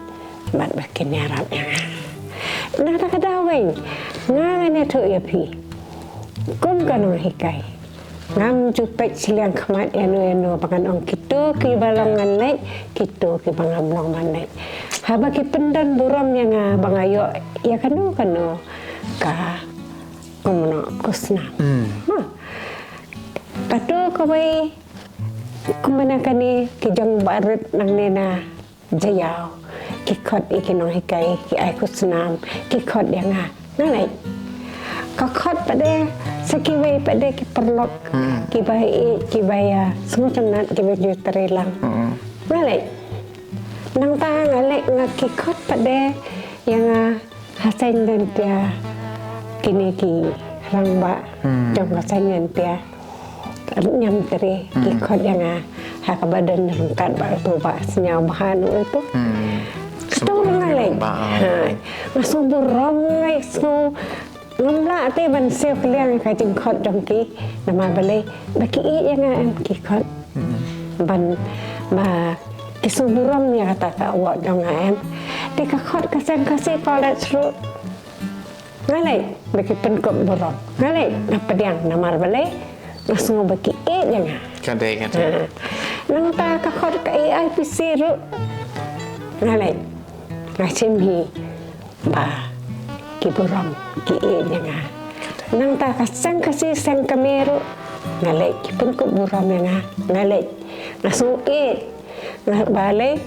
bad ba kin ïarap ïa nga. Na kata ka daw wei nga ngan ïathuh ïa phi kum ka nonghikai. Ngam ju peit shiliang khmat ïano ïano ba ngan ong kito kiba long ngan leit, kito kiba ngam long ban leit. Haba ki pyndon burom ïa nga ba nga ïoh ïa kano kano ka, kumno, khusnam. Kato kawei kumba na kane ki jong barit nangne na Jaïaw, ki khot ïa ki nonghikai, ki ai khusnam, ki khot ïa nga. Nga leit. Ka khot pat de sa kiwei pat de ki paralok, kiba ïeit, kiba ïa sngewtynnat, kiba ju trei lang. Nga leit. Nangta nga leit nga ki khot pat de ïa nga ha Saint John Pia, kine ki rangbah jong ka Saint John Pia. Niam Tre ki khot ïa nga ha kaba don ryngkat bad uto ba sñiaw bha noh uto. Kato nga leh. Nga sngew burom, nga sngew ngam lah te ban siew kylliang ïa ka jingkhot jong ki. Namar balei? Ba ki ïeit ïa nga em ki khot. Ban ba Ki sngewburom ïa kata ka award jong nga em. Te ka khot ka Seng Khasi College ruh nga leit ba ki pynkup burom. Nga leit na pdiang namar balei? Nga sngew ba ki ïeit ïa nga. Ka dei, ka dei. Ha. Nangta ka khot ka A I P C ruh nga leit. Nga shim hi ba ki burom ki ïeit ïa nga. Nangta ka Seng Khasi Seng Kmie ruh nga leit, ki pynkup burom ïa nga. Nga leit, nga sngew ïeit. Nga balei?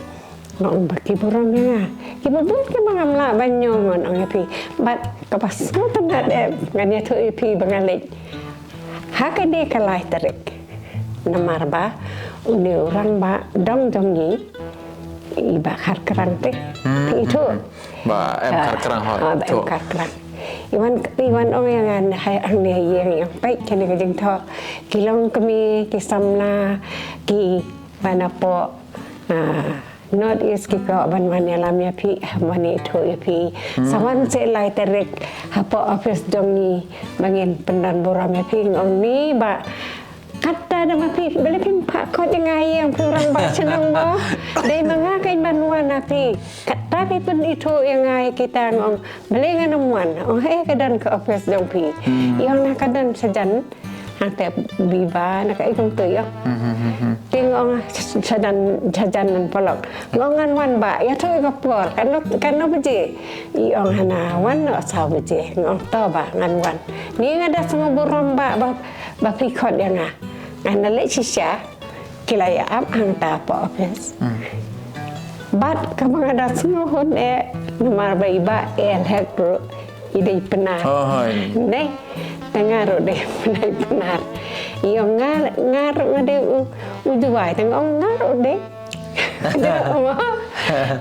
Nga ong ba ki burom ïa nga. Kiba bun kiba ngam lah ban ñiew ngan ong ïa phi. Bad kaba sngewtynnat em, ngan ïathuh ïa phi ba nga leit ha kane ka lai tarik. Namar ba une u rangbah dong jong ngi, i Bah Kharkrang te. Hmm, phi ithuh. Hmm, hmm. Bah M. Ah, Kharkrang, hooid, ah, Bah M. Kharkrang. I wan, i wan ong ïa nga hangne ha ïing, ïa peit kane ka jingthoh. Ki longkmie, ki samla, kiba na poh, ah, North East ki kwah ban wan ïalam ïa phi, wan ithuh ïa phi. Hmm. Sa wan seh lai tarik hapoh office jong ngi ba ngin pyndon burom ïa phi. Nga ong ni Bah, kata da ma phi, balei phim phah khot ïa nga ïa phi u rangbah shnong mo. Dei ma nga kein ban wan ha phi. Kata phi pynithuh ïa nga ïa kita, nga ong balei ngan ym wan. Ong haei ka don ka office jong phi. Hmm. Ïa nga ka don shajan. Hangta biba na ka ikong tu ïa. Hmm, hmm, hmm, hmm. Te nga ong shajan, shajan nan polok. Nga ong ngan wan Bah, ïathuh ïa ka por, katno, katno baje. I ong hana wan noh saw baje. Nga ong to Bah ngan wan. Ni nga da sngewburom Bah, ba, ba phi khot ïa nga. Ngan da leit shisha. Ki la ïa ap hangta hapoh office. Hmm. Bad kaba nga da sngewhun eh, namar ba i Bah A. L. Hek ruh i dei Pnar. Oh, hooid. Dei, te nga ruh dei Pnar, Pnar. I ong nga, nga ruh nga dei u, u Jowai, te nga ong nga ruh dei.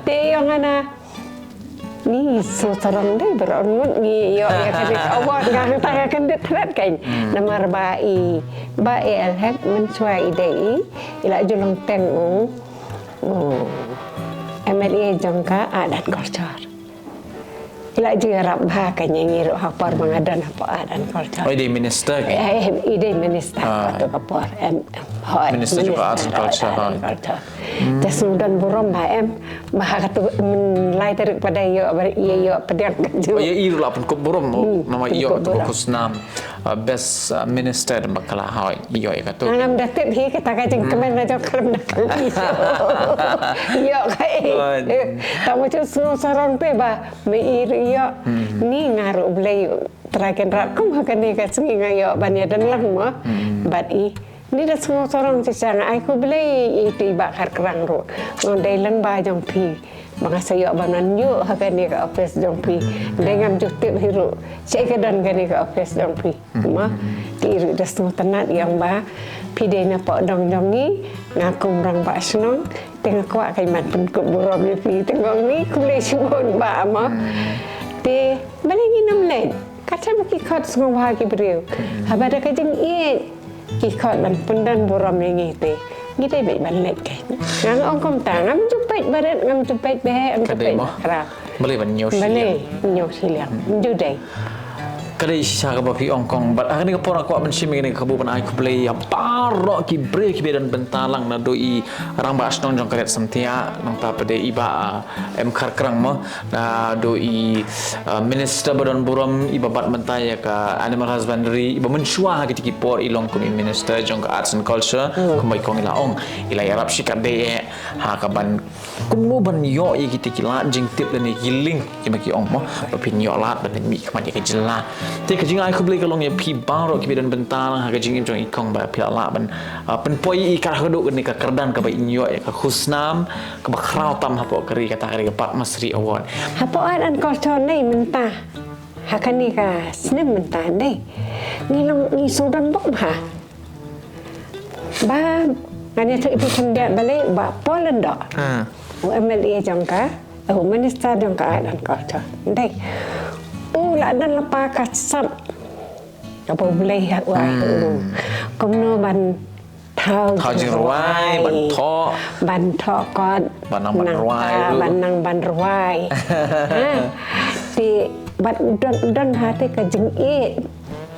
Te i ong hana, ngi sngewsarong dei baroh ngut ngi ïoh ïa kane ka award, nga hangta nga kyndit thret kein. Hmm. Namar ba i Bah A. L. Hek mynshuwa i dei i, i la ju long teng u, u M L A jong ka Art and Culture. I la ju ïarap bha kein ïa ngi ruh ha por ba nga don hapoh Art and Culture. Oh, i dei minister kein? Eh, i dei minister. Ah. Kato ka por, em, hooid, Minister jong ka Arts and Minister Culture, Art and hooid. Culture. Hmm. Te sngewdon burom bha em, ba ha kato, mm, lai tarik pat ïoh, ba ïa ïoh pdiang kajuh. Oh, ïa i ruh la pynkup burom, oh, hmm, namar ïoh pynkup kato ka burom. Khusnam, uh, best, uh, minister da bakla, hooid, ïoh ïa kato. Ngam da tip hi kata ka jingkmen, hmm, na jong khlem da kylli. Ïoh ka i. Hooid. Eh, tang ma shu sngewsarong te ba me i ruh ïoh. Hmm. Ni nga ruh Blei Trai Kynrad kum ha kane ka sngi nga ïoh ban ïadon lang mo. Hmm. Bad i Ni da sngewsarong shisha, nga ai khublei ïa i Bah Kharkrang ruh. Nga ong dei lyngba jong phi ba nga sa ïoh ban wan ïuh ha kane ka office jong phi. Dei ngam ju tip hi ruh shaei ka don kane ka office jong phi. Ma, te i ruh da sngewtynnat ïa nga ba phi dei na poh dong jong ngi, nga kum rangbah shnong, te nga kwah kein ban pynkup burom ïa phi. Te nga ong ni khublei shibun Bah ma. Te balei ngin ym leit? Katta ba ki khot sngewbha ki briew. Haba da ka jingïeit ki khot ban pyndon burom ïa ngi te ngi dei beit ban leit kein. Nga ong kumta, ngam ju peit barit, ngam ju peit baheh, ngam ju peit bakhraw. Balei ban ñiew shiliang? Balei ñiew shiliang? Ju dei. Ka dei shisha kaba phi ong kong, bad ha kane ka por nga kwah ban shim ïa kane ka kabu ban ai khublei ïa baroh ki briew kiba don bynta lang, naduh i rangbah shnong jong ka Ri Samthiah, nangta pat de i Bah, ah, M Kharkrang mo, naduh i, ah, minister ba don burom, iba bat mynta ïa ka animal husbandry, iba mynshuwa ha kito ki por i long kum i minister jong ka arts and culture, kumba i kong i la ong, i la ïarap shikatdei eh ha kaban kumno ban ïoh ïa kita ki lad jingtip lane ki link, kiba ki ong mo, ba phin ïoh lad ban mihkhmat ïa ka jylla. Te ka jingai khublei ka long ïa phi baroh kiba don bynta lang ha ka jingim jong i kong ba phi la lah ban, ah, pynpoi ïa i kat haduh kane ka kyrdan kaba in ïoh ïa ka khusnam kaba khraw tam hapoh ka ri, kata ka dei ka Padma Shri Award. Hapoh art and culture ne mynta, ha kane ka snem mynta ne, ngi long ngi sngewdon bok bha. Ba ngan ïathuh ïa phi khyndiat balei, Bah Paul Lyngdoh, u M L A jong ka, u minister jong ka art and culture, dei u la don lypa ka sap kaba U Blei u ai ha u. Kumno ban thaw jingrwai, ban thoh, ban thoh kot, ban nang ban rwai, ban nang ban rwai. Ha. Te bad don, don ha te ka jingïeit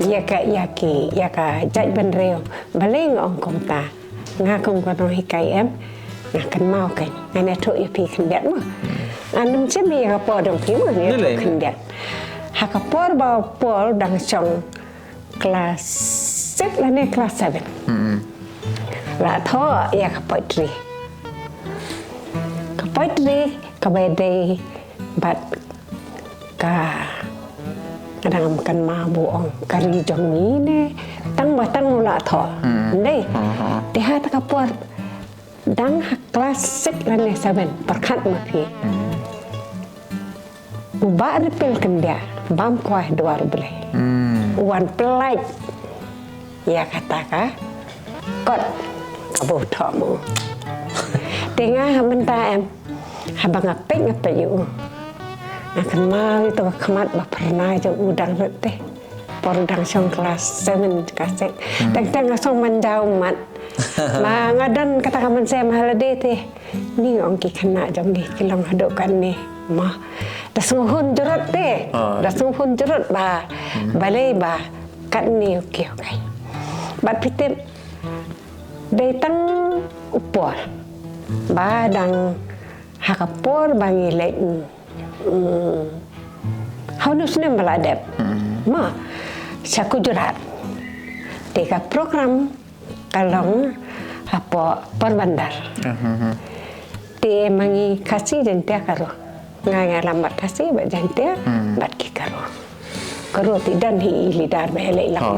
ïa ka, ïa ki, ïa ka jaitbynriew. Balei nga ong kumta? Nga kum ka nonghikai em, Nga kynmaw kein, ngan ïathuh ïa phi khyndiat mo. Ngan ym shim ïa ka por jong phi mo, ngan ïathuh khyndiat. Ha ka por ba u Paul dang shong klas six lane klas seven. La thoh ïa ka poetry. Ka poetry kaba dei bad ka, ka dang ym kynmaw ba u ong ka ri jong ngi ne tang ba tang u la thoh. Ndei. Te ha ta ka por dang ha klas six lane seven, pyrkhat ma phi. U Bah Ripil Kyndiah, bam kwai dwar U Blei. U wan pynlait ïa kata ka kot kaba u thoh mo. Te nga ha mynta em, haba nga peit nga peit ïa u, nga kynmaw ïa to ka khmat ba phyrnai jong u dang rit te. Por dang shong klas seven, klas six. Teng teng nga song man jaw mat. Ma nga don kata ka mynsiem ha lade te. Ni ong ki khynnah jong ngi ki long haduh katne. Ma da sngewhun jurut te. Da sngewhun jurut ba balei ba katne u kiew kai. Bad phi tip dei tang u por ba dang ha ka por ba ngi leit. Hau nu snem ba la dep ma sha Gujarat. Te ka program ka long hapoh Porbandar. Te ma ngi Khasi Jaiñtia Garo. Nga nga lam bad Khasi bad Jaiñtia bad ki Garo. Garo te don hi i leader ba leh lang.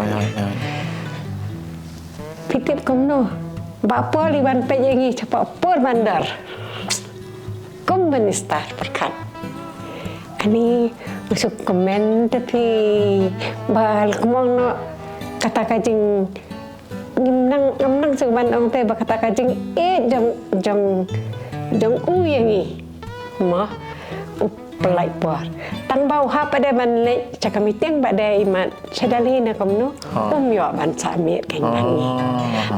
Phi tip kumno ba Paul i wan peit ïa ngi shapoh Porbandar. Kum minister pyrkhat. Ani nga shu kmen te phi ba la kumno kata ka jing ngim nang ngim nang shu ban ong te ba kata ka jingïeit jong jong jong u ïa ngi. Ma u pynlait por tang ba u hap pat de ban leit sha ka meeting pat de i mat sha Delhi ne kumno. Um ïoh ban sa miet kein ban ngi.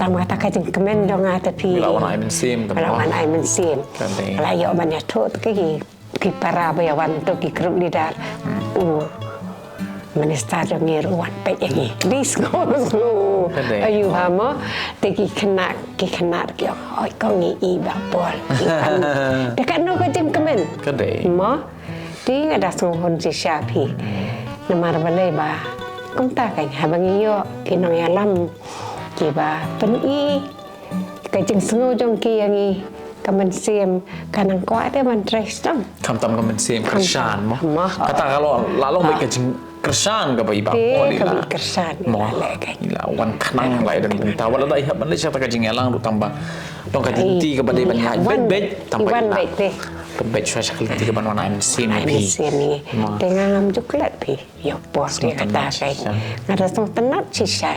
Tang ba kata ka jingkmen jong nga te phi la wan ai mynsiem. La wan ai mynsiem. La ïoh ban ïathuh te ki ki para ba ïa wan to ki group leader. U minister jong ngi ruh wan peit ïa ngi. Dei sngew sngew. Ayu ha mo te ki khynnah ki khynnah ki ong oi ko ngi i Bah Paul. Te katno ka jingkmen. Mo te nga da sngewhun shisha phi. Namar balei ba kumta kein haba ngi ïoh ki nongïalam kiba pyni ka jingsngew jong ki ïa ngi ka mynsiem ka nang kwah te ban trei sdang. Khamtam ka mynsiem kyrshan mo. Kata ka long la long bad ka jingkyrshan kaba i Bah Paul i la kyrshan mo. I la wan khnang la i don bynta wat la da i hap ban leit sha kata ka jingïalang ruh tang ba long ka jingti kaba dei ban ïa beit beit tang ba i la beit shuwa sha ka lynti kaban wan ai mynsiem ïa phi. Te nga ngam ju klet phi. Ïa por te kata kai nga da sngewtynnat shisha.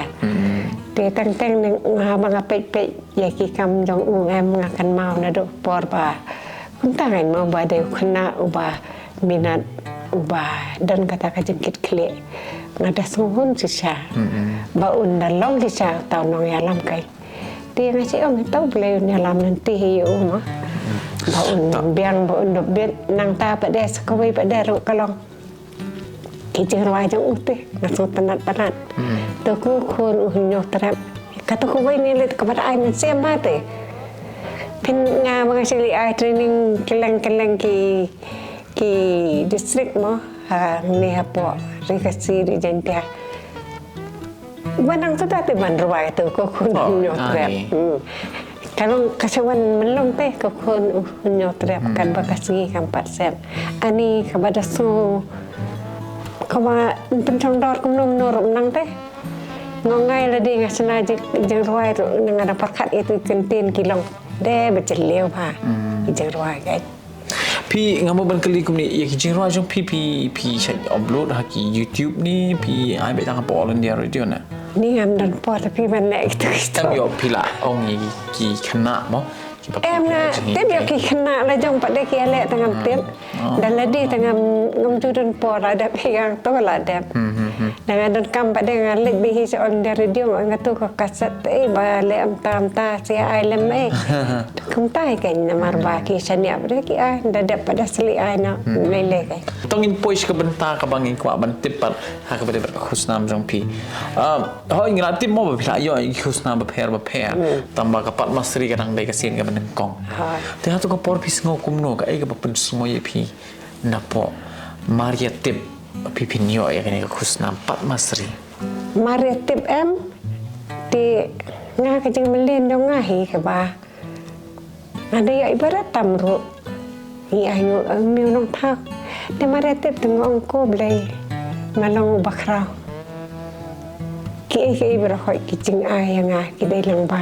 Te teng teng nga ba nga peit peit ïa ki kam jong u em nga kynmaw naduh por ba kumta ngan mo ba dei u khynnah uba minot uba don kata ka jingkitkhlieh. Nga da sngewhun shisha ba un da long shisha uta u nongïalam kai. Te nga shu ong to Blei un ïalam lynti hi ïa u mo ba un biang ba un da bit nangta pat de sa kawei pat de ruh ka long. Ki jingrwai jong u te nga sngewtynnat palat. To ko khun u Hynñiewtrep. Kato kawei ne leit kaba da ai mynsiem ba te. Phin nga ba nga shu leit ai training kylleng kylleng ki ki district mo ha ne hapoh ri Khasi ri Jaiñtia. Ba nang suda te ban rwai to ko khun u Hynñiewtrep. Ka long ka shu wan mynlong te ko khun u Hynñiewtrep katba ka sngi kam pat sep. Ani kaba da sngew kaba pynchong dor kumno kumno ruh nang te. Nga ong ai lade nga shna jingrwai ruh nga da pyrkhat ïa tu kyntien ki long de ba jylliew ba ki jingrwai ka. Phi nga mo ban kylli kumne ïa ki jingrwai jong phi phi phi shait upload ha ki YouTube ne phi ai beit tang ha All India Radio ne? Ni ngam don por te phi ban leh kitu kitu. Em ïoh phi la ong ïa ki khynnah mo. Em nga tip ïa ki khynnah la jong pat de ki ïaleh te ngam tip. Da lade te ngam ngam ju don por la dep hi nga to la dep. Da nga donkam pat de nga leit beit hi sha ong da radio nga tu ka kaset te ba leh amta amta sia ai lem eh. Kumta hi kan namar ba ki shaniah ba de ki ai da dep pat da sli ai na lei lei kan. Tang in poi ka bynta ka bang in kwah ban tip pat ha ka bynta ka khusnam jong phi. Hoi ngi la tip mo ba phi la ïoh ki khusnam ba pher ba pher. Tang ba ka Padma Shri ka dang dei ka sien ka ba nyngkong. Te ha tu ka por phi sngew kumno ka ei ka ba pynsngew ïa phi. Napoh Maria Tip phi phin ïoh ïa kane ka khusnam Padma Shri. Maria Tip em te nga ka jingmlien jong nga hi kaba nga da ïoh i barat tam ruh ngi ai ngu miu nong thak te Maria Tip te nga ong ko Blei ma long u bakhraw ki ei ki ei baroh ki jingai ïa nga ki dei lang ba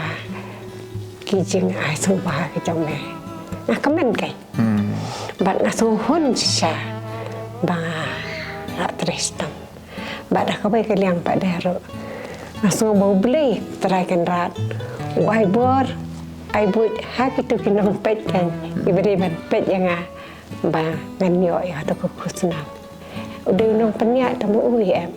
ki jingai sngewbha ki jong me nga kmen kai. Bad nga sngewhun shisha ba nga la trei shitom. Bad ha kawei ka liang pat de ruh nga sngew ba U Blei Trai Kynrad u ai bor ai buit ha kitu ki nongpeit kan ki ba dei ban peit ïa nga ba ngan ïoh ïa katu ka khusnam. U dei u nongpynïaid tang u ui em.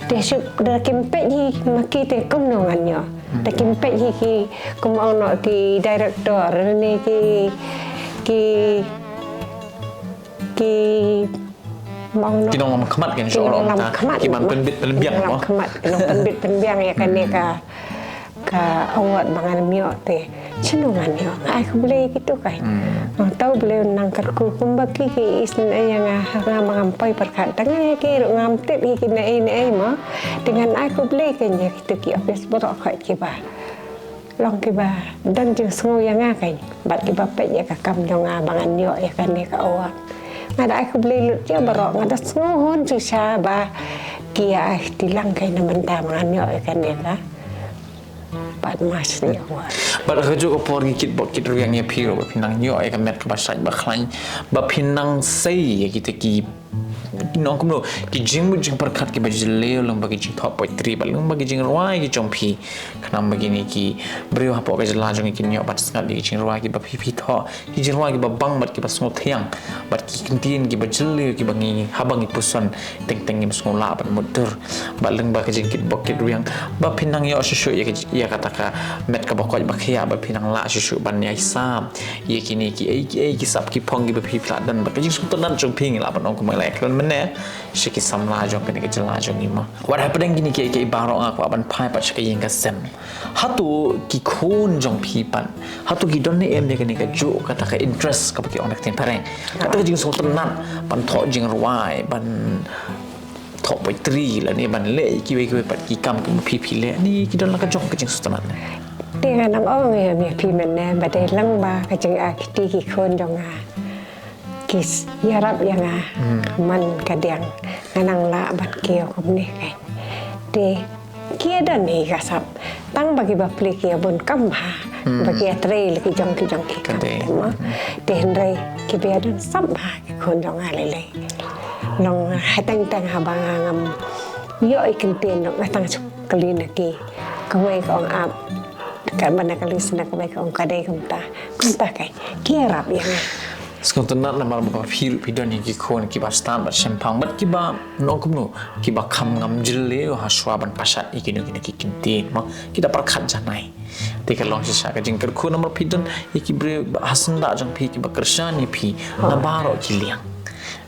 Te shu da kim peit hi ma ki te kumno ngan ïoh. Da kim peit hi ki kum ong noh ki director ne ki ki ki ong noh ki nonglam khmat kan ki nonglam khmat ki man pynbit pynbiang mo khmat ki nongpynbit pynbiang ïa kane ka ka award ba ngan ïoh te. Shano ngan ïoh nga ai khublei kitu kai. Nga tau Blei un nang kyrkhu kumba ki ki isynei ïa nga ha nga ba ngam poi pyrkhat tang ïa ki ruh ngam tip ïa ki na ei na ei mo. Te ngan ai khublei kan ïa kitu ki office baroh khoit kiba long kiba don jingsngew ïa nga kan bad kiba peit ïa ka kam jong nga ba ngan ïoh ïa kane ka award. Nga da ai khublei lut ïa baroh nga da sngewhun shisha ba ki ïa ai tilang kan na bynta ba ngan ïoh ïa kane ka Padma Shri Award. Bad ha kajuh ka por ngi kit bok kit rwiang ïa phi ruh ba phi nang ïoh ïa ka met kaba shait ba khlaiñ ba phi nang sei ïa kita ki nong kumno ki jingmut jingpyrkhat kiba jylliew lyngba ki jingthoh poetry bad lyngba ki jingrwai ki jong phi. Khnang ba kine ki briew hapoh ka jylla jong ngi kin ïoh ban sngap ïa ki jingrwai kiba phi phi thoh ki jingrwai kiba bang bad kiba sngewthiang bad ki ktien kiba jylliew kiba ngi haba ngi puson teng teng ngim sngew lah ban mutdur. Bad lyngba ka jingkit bok kit rwiang ba phin nang ïoh shuh shuh ïa ka ïa kata ka met kaba koit ba khia ba phin nang lah shuh shuh ban ïai sam ïa kine ki ei ki ei ki sap ki phong kiba phi phi lah don bad ka jingsngewtynnat jong phi ngi lah ban ong kumba ngi la ïakren mynne sha ki samla jong kane ka jylla jong ngi mo. Wat hapdeng kine ki ei ki ei baroh nga kwah ban phai pat sha ka ïing ka sem. Hato ki khun jong phi pat hato ki don ne em ïa kane kajuh kata ka interest kaba ki ong da ka ktien phareng kata ka jingsngewtynnat ban thoh jingrwai ban thoh poetry lane ban leh kiwei kiwei pat ki kam kiba phi phi leh ne ki don la ka jong ka jingsngewtynnat ne? Te nga nang ong ïa phi mynne ba dei lang ba ka jingakti ki khun jong nga ki ïarap ïa nga man ka diang nga nang lah ban kiew kumne kan. Te ki ïa don hi ka sap tang ba kiba plie ki ïa bun kam bha ba ki ïa trei la ki jong ki jong ki kam te ma. Te hynrei kiba ïa don sap bha ki khun jong nga lei lei. Long ha teng teng haba nga ngam ïoh i kyntien long nga tang shu kylli na ki kawei ka ong ap ka ba na kylli sna kawei ka ong ka dei kumta kumta kai ki ïarap ïa nga. Sngewtynnat namar ba phi ruh phi don ïa ki khun kiba stad bad shemphang bad kiba nongkumno kiba kham ngam jylliew ha shuwa ban pashat ïa kino kino ki kyntien ma ki da pyrkhat janai. Te ka long shisha ka jingkyrkhu namar phi don ïa ki briew ha syndah jong phi kiba kyrshan ïa phi na baroh ki liang.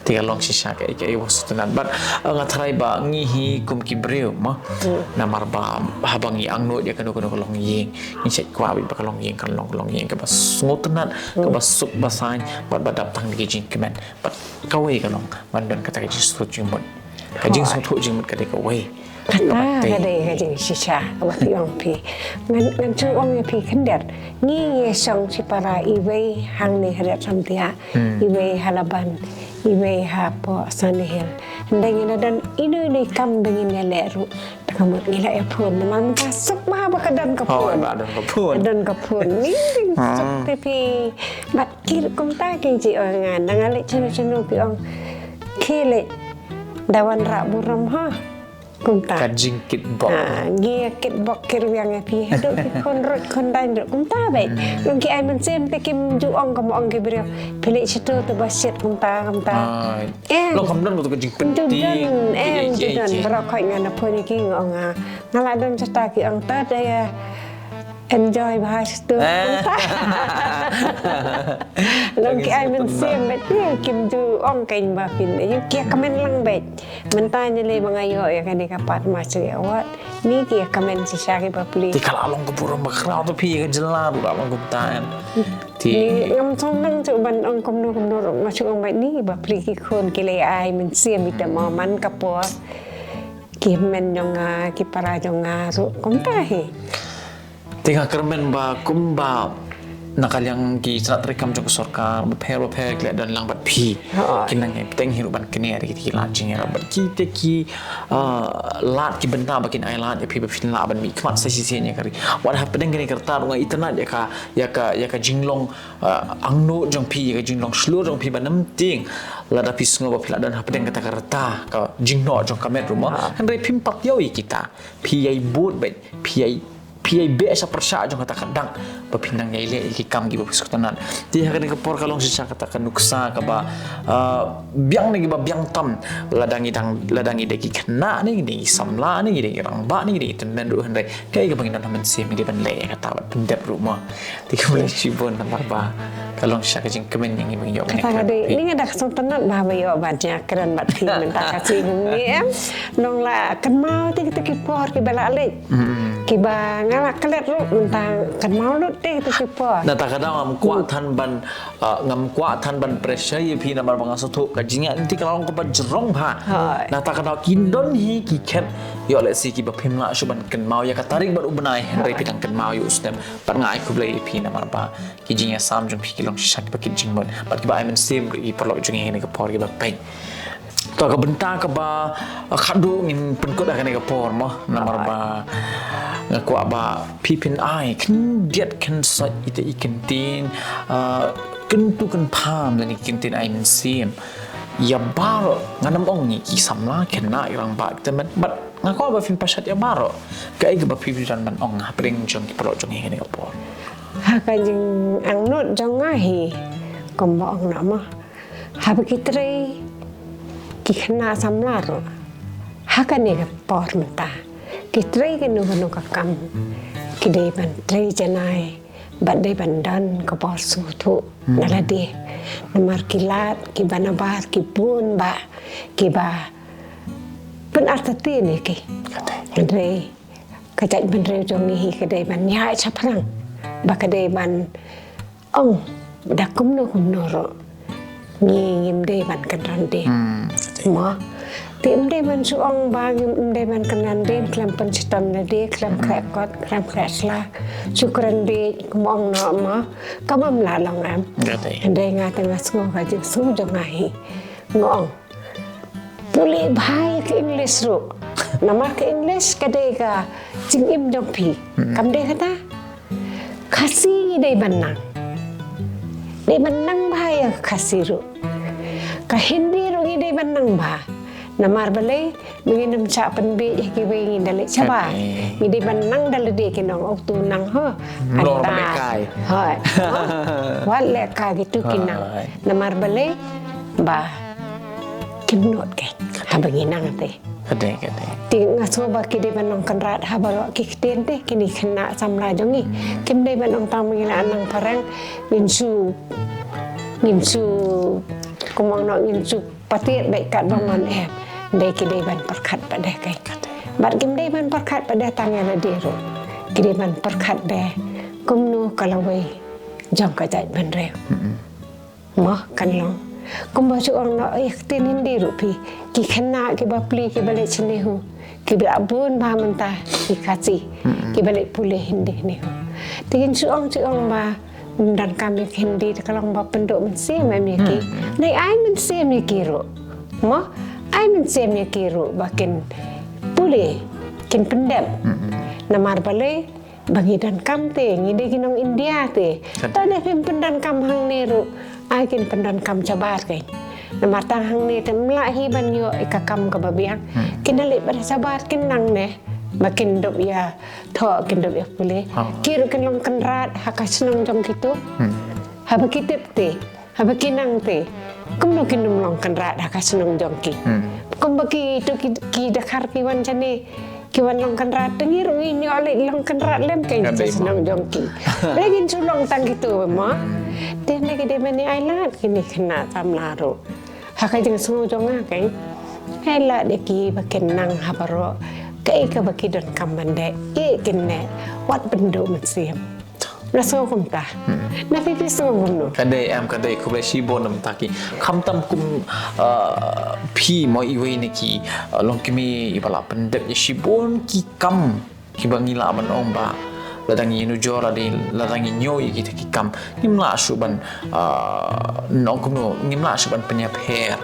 Te ka long shisha ka ïa ka ïa u sngewtynnat bad nga tharai ba ngi hi kum ki briew ma namar ba haba ngi angnud ïa kano kano ka longïing ngi shet kwah bad ba ka longïing kan long ka longïing kaba sngewtynnat kaba suk ba saiñ bad ba dap tang da ki jingkmen bad kawei ka long ban don kata ka jingsngewthuh jingmut. Ka jingsngewthuh jingmut ka dei kawei. Kata ka dei ka jingshisha kaba phi ong phi. Ngan ngan shu ong ïa phi khyndiat. Ngi ngi shong shipara iwei hangne ha Riat Samtiah, iwei ha Laban, iwei hapoh Sunny Hill. Hynda ngin ïa don ino ino i kam ba ngin ïa leh ruh. Te ka mut ngi la ïa phone namar mynta suk bha ba ka don ka phone. Ka don ka phone. Ngi suk te phi. Bad ki kumta ki ji ong nga nang leh chano chano ki ong. Ki leh da wanrah burom ha. Kumta. Ka jingkitbok. Ha, ngi kit bok kit rwiang ïa phi. Haduh ki khun ruh khun daiñ ruh kumta beit. Long ki ai mynsiem te kim ju ong kum ong ki briew. Phi leit shato te ba shit kumta kumta. Ai. Em. Long kam don ka jingpynti. Ju don, em, ju don. Baroh khoit nga na phone ïa ki nga ong nga. Nga la don shata ki ong ta da ïa enjoy bha shato. Long ki ai mynsiem beit. Kim ju ong kein ba phin. Ïa ki kmen lang beit. Mynta ngi lei ba nga ïoh ïa kane ka Padma Shri Award. Ngi ki ïa kmen shisha ki bapli. Te ka la long ka burom ba khraw to phi ïa ka jylla ruh la long kumta em. Te ngam sngewthuh ban ong kumno kumno ruh nga shu ong ba ngi ki bapli ki khun ki lei ai mynsiem ita mo man ka por. Ki hynmen jong nga ki para jong nga ruh kumta hi. Te nga kyrmen ba kumba na ka liang ki tnat treikam jong ka sorkar bapher bapher ki la don lang bad phi. Ki nang ïa bteng hi ruh ban kane ri ki la jingïarap bad ki te ki, ah, lad ki bynta ba kin ai lad ïa phi ba phin lah ban mih khmat sa shisien ïa ka ri. Wat hapdeng kane ka rta ruh nga itynnad ïa ka, ïa ka, ïa ka jinglong, ah, angnud jong phi, ïa ka jinglong shlur jong phi ba nam tieng lada phi sngew ba phi la don hapdeng kata ka rta ka jingnoh jong ka met ruh mo. Hynrei phim pat ïoh ïa kita. Phi ïai bud bad phi ïai, phi ïai beh sha pyrshah jong kata ka dak ba phin nang ïai leh ïa ki kam kiba phi sngewtynnat. Te ha kane ka por ka long shisha kata ka nuksa kaba, ah, biang ne kiba biang tam. Lada ngi dang, lada ngi dei ki khynnah ne ngi dei ki samla ne ngi dei ki rangbah ne ngi dei ki tymmen ruh hynrei kaei kaba ngi don ha mynsiem ngi dei ban leh ïa kata bad pyndep ruh mo. Te khublei shibun namar ba ka long shisha ka jingkmen ïa ngi ba ngi ïoh. Kata ka dei ni nga da ka sngewtynnat ba ba ïoh ban ïakren bad phi mynta ka sngi kum ngi em. Nong la kynmaw te kita ki por kiba la leit. Kiba nga la klet ruh mynta kynmaw lut te kita ki por. Nata ka daw ngam kwah than ban, ah, ngam kwah than ban pressure ïa phi namar ba nga sngewthuh ka jingïaid lynti ka la long kaba jrong bha. Nata ka daw ki don hi ki khet ïoh lehse kiba phim lah shuh ban kynmaw ïa ka tarik bad u bnai hynrei phi dang kynmaw ïa u snem. Bad nga ai khublei ïa phi namar ba ki jingïasam jong phi ki long shisha kiba kit jingmut bad kiba ai mynsiem ruh ïa ki paralok jong ngi ha kane ka por kiba peit. To ka bynta kaba, ah, khadduh ngin pynkut ha kane ka por mo namar ba nga kwah ba phi phin ai khyndiat khynsoit ita i kyntien, ah, kyntu kynpham lane ki kyntien ai mynsiem ïa baroh, ngan ym ong ïa ki samla, khynnah, ki rangbah, ki tymmen bad nga kwah ba phin pashat ïa baroh. Kaei kaba phi phi don ban ong hapdeng jong ki paralok jong ngi ha kane ka por? Ha ka jingangnud jong nga hi kumba ong na ma haba ki trei ki khynnah samla ruh ha kane ka por mynta ki trei kano kano ka kam ki dei ban trei janai bad dei ban don ka bor sngewthuh na lade namar ki lad kiba nabar ki bun ba kiba pynartatien ïa ki. Hynrei ka jaitbynriew jong ngi hi ka dei ban ïaid shaphrang ba ka dei ban ong da kumno kumno ruh ngi ngim dei ban kynran dien. Mo te ym dei ban shu ong ba ngim ym dei ban kynran dien khlem pynshitom lade khlem khreh kot khlem khreh sla shu kren dien kum ong noh mo ka bym lah long em. Hynrei nga te nga sngew ka jingsngew jong nga hi nga ong pule bha ïa ka English ruh. Namar ka English ka dei ka jingim jong phi. Kam dei kata. Khasi ngi dei ban nang. Dei ban nang bha ïa ka Khasi ruh. Ka Hindi ruh ngi dei ban nang bha. Namar balei ba ngin ym shah pynbiej ha kiwei ngi da leit shabar. Ngi dei ban nang da lade ki nong utu nang ho. Nor ba leh kai. Hoi. Wat leh kai kitu ki nang. Namar balei ba kim nud kein haba ngi nang te. Ka dei ka dei. Te nga sngew ba ki dei ban long kynrad ha baroh ki ktien te kine khynnah samla jong ngi. Kim dei ban ong tang ba ngi la nang phareng ngin shu ngin shu kumno ngin shu patiat beit katba mon em. Dei ki dei ban pyrkhat pat de kein. Bad kim dei ban pyrkhat pat de tang ïa lade ruh. Ki dei ban pyrkhat de kumno ka lawei jong ka jaitbynriew. Mo kan long. Kumba shu ong noh ïa ka ktien Hindi ruh phi. Ki khynnah kiba pli kiba leit sha NEHU kiba la bun bha mynta ki Khasi kiba leit pule Hindi NEHU. Te kin shu ong shu ong ba ym donkam ïa ka Hindi te ka long ba pynduh mynsiem em ïa ki. Dei ai mynsiem ïa ki ruh. Mo ai mynsiem ïa ki ruh ba kin pule kin pyndep. Namar balei ba ngi donkam te ngi dei ki nong India te. To leh phim pyndonkam hangne ruh ai kin pyndonkam shabar kein. Namar tang hangne te ym lah hi ban ïoh ïa ka kam kaba biang. Kin da leit bad shabar kin nang ne ba kin dup ïa thoh, kin dup ïa pule. Ki ruh kin long kynrad ha ka shnong jong ki tu. Haba ki tip te, haba ki nang te, kumno kin ym long kynrad ha ka shnong jong ki? Kumba ki tu ki, ki dkhar ki wan shane, ki wan long kynrad, te ngi ruh ngin ïoh leit long kynrad lem kein ha ka shnong jong ki. Lei ngin shu long tang ki tu mo. Te ne ki dei ban ïa ai lad kine ki khynnah samla ruh ha ka jingsngew jong nga kein. Ai lad ïa ki ba kin nang ha baroh kaei kaba ki donkam ban leh, ïa kin leh wat ban duh mynsiem. Na sngew kumta. Na phi phi sngew kumno? Ka dei em, ka dei, khublei shibun namar ki. Khamtam kum, ah, phi mo, iwei na ki, ah, longkmie iba la pyndep ïa shibun ki kam kiba ngi lah ban ong ba lada ngi nujor, lada, lada ngi ñiew ïa kita ki kam, ngim lah shuh ban, ah, ong kumno, ngim lah shuh ban pynïapher.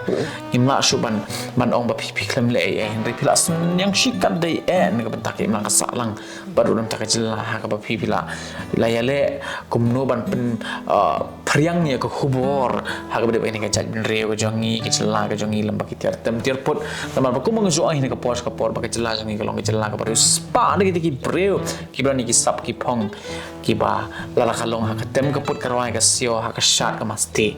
Ngim lah shuh ban, ban ong ba phi, phi khlem leh ei ei, hynrei phi la sngewthuh shi katdei eh na ka bynta ka imlang ka sahlang bad ruh na ka bynta ka jylla ha kaba phi, phi la, la ïaleh kumno ban pyn, ah, phriang ïa ka khubor ha kaba dei bad kane ka jaitbynriew ka jong ngi, ka jylla ka jong ngi lem bad ki tiar tem tiar put. Namar ba kumba nga ju ong hi na ka por sha ka por ba ka jylla jong ngi ka long ka jylla kaba riewspah da kita ki briew kiba don ïa ki sap ki phong kiba la la ka long ha ka tem ka put, ka rwai ka siaw, ha ka shad ka masti.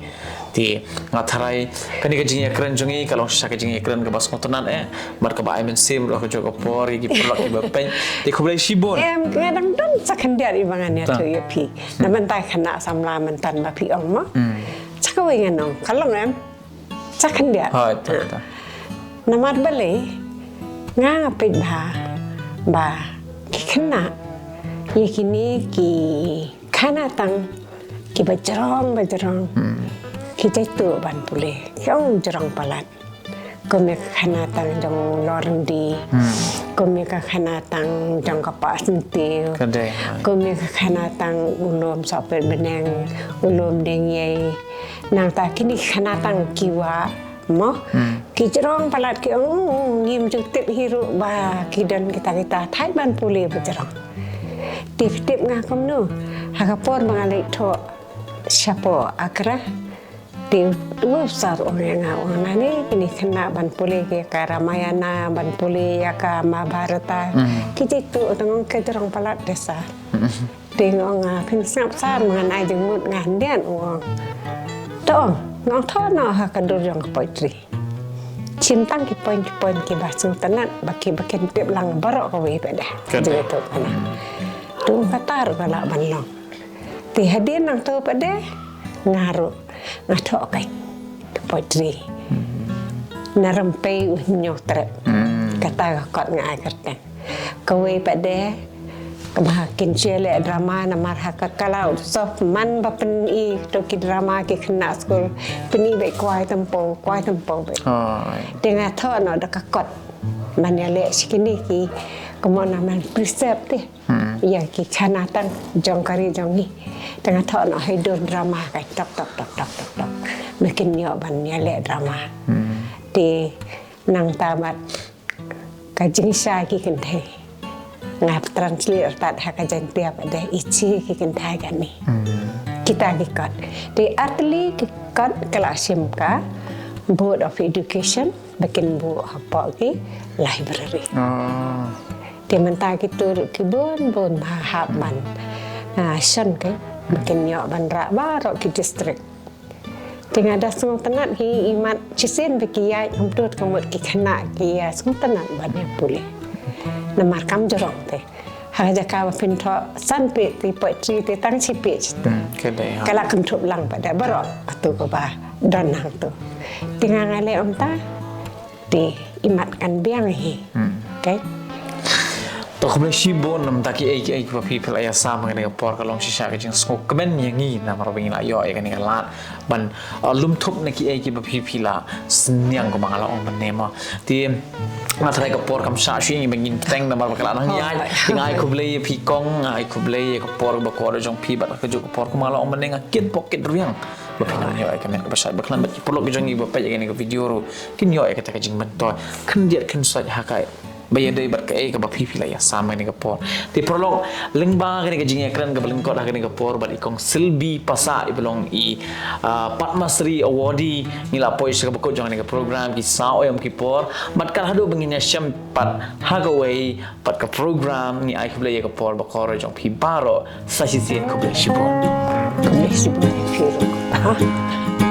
Te nga tharai kane ka jingïakren jong ngi ka long shisha ka jingïakren kaba sngewtynnat eh, bad kaba ai mynsiem ruh ha kajuh ka por ïa ki paralok kiba peit. Te khublei shibun. Em, nga dang don sa khyndiat iba ngan ïathuh ïa phi. Na bynta ki khynnah samla mynta ba phi ong mo. Sa kawei ngan ong, ka long em, sa khyndiat. Hooid, ta, ta. Namar balei nga, nga peit bha ba ki khynnah, ïa kine ki khynnah tang kiba jrong ba jrong, ki jaituh ban pule, ki ong jrong palat. Kum ïa ka khynnah tang jong Lorndi, kum ïa ka khynnah tang jong ka Pah Syntiew, ka dei, ha, kum ïa ka khynnah tang u Lum Sohpet Bneng, u Lum Dieng Ïei. Nangta kine ki khynnah tang ki wah mo. Ki jrong palat, ki ong, ngim ju tip hi ruh ba ki don kita kita thait ban pule ba jrong. Te phi tip nga kumno, ha ka por ba nga leit thoh shapoh Agra, te u officer u ong ïa nga, u ong, nangne kine ki khynnah ban pule ïa ka Ramayana, ban pule ïa ka Mahabharata. Ki jaituh, u ong, ka jrong palat te sir. Te nga ong, ah, phin sngap sir, ma ngan ai jingmut ngan dien, u ong. To ong, nga ong thoh noh ha ka dur jong ka poetry. Shim tang ki point, ki point kiba sngewtynnat ba ki, ba kin tip lang baroh kawei pat de. Ka dei. Jingïathuhkhana. To ong, kata ruh ka lah ban long. Te hadien nangto pat de nga ruh nga thoh ka poetry. Na rympei u hynñiew trep. Kata ka kot nga ai kyrteng. Kawei pat de, kaba kin shu leh drama namar ha ka Kala Utsav man ba pyni to ki drama ki khynnah skul, pyni beit Kwai Tympew, Kwai Tympew beit. Te nga thoh noh da ka kot ban ïaleh sha kine ki, kumno, namar precept te ïa ki khynnah tang jong ka ri jong ngi. Te nga thoh noh ha i dur drama ka, tok tok tok tok tok tok. Ba kin ïoh ban ïaleh drama. Te nangta bad ka jingshai ki kynthei, nga translate artat ha ka Jaiñtia pat de, i shi ki kynthei kane. Kita ki kot. Te artylli ki kot ka la shim ka Board of Education ba kin buh hapoh ki library. Te mynta kito ruh ki bun bun ba hap ban, ah, shon ki ba kin ïoh ban rah baroh ki district. Te nga da sngewtynnat hi, imat shisien ba ki ïaid kumto, ka mut ki khynnah ki ïa sngewtynnat ban ïa pule. Namar kam jrong te. Ha ka jaka ba phin thoh san page te poetry te tang shi page te. Ka la kynthup lang pat de baroh katu kaba don hangto. Te nga nga leh kumta. Te imat kan biang hi. Te to khublei shibun namar ki ei ki ei kiba phi phi la ïa sam ha kane ka por, ka long shisha ka jingsngewkmen ïa ngi namar ba ngi la ïoh ïa kane ka lad ban, uh, lum thup na ki ei kiba phi phi la sniang kumba nga la ong mynne mo. Te nga tharai ka por kam shah shuh ïa ngi ba ngin bteng namar ba ka la nang ïaid. Te nga ai khublei ïa phi kong, nga ai khublei ïa ka por ba kwah jong phi bad ka juh ka por kumba nga la ong mynne, nga kit pok kit rwiang ba phin ïoh ïa ka met kaba shait bakhlaiñ bad ki paralok jong ngi ba peit ïa kane ka video ruh kin ïoh ïa kata ka jingmyntoi khyndiat khynsoit ha ka ba ïadei bad kaei kaba phi phi la ïasam ha kane ka por. Te paralok, lyngba kane ka jingïakren kaba lyngkot ha kane ka por bad i Kong Silbi Passah, i ba long i, ah, Padma Shri Awardee, ngi la poi sha kaba kut jong kane ka program Ki Saw Aïom Ki Por. Bad kat haduh ba ngin ïashem pat ha kawei pat ka program, ngi ai khublei ïa ka por ba kor jong phi baroh. Sa shisien khublei shibun. Khublei shibun ïa phi ruh.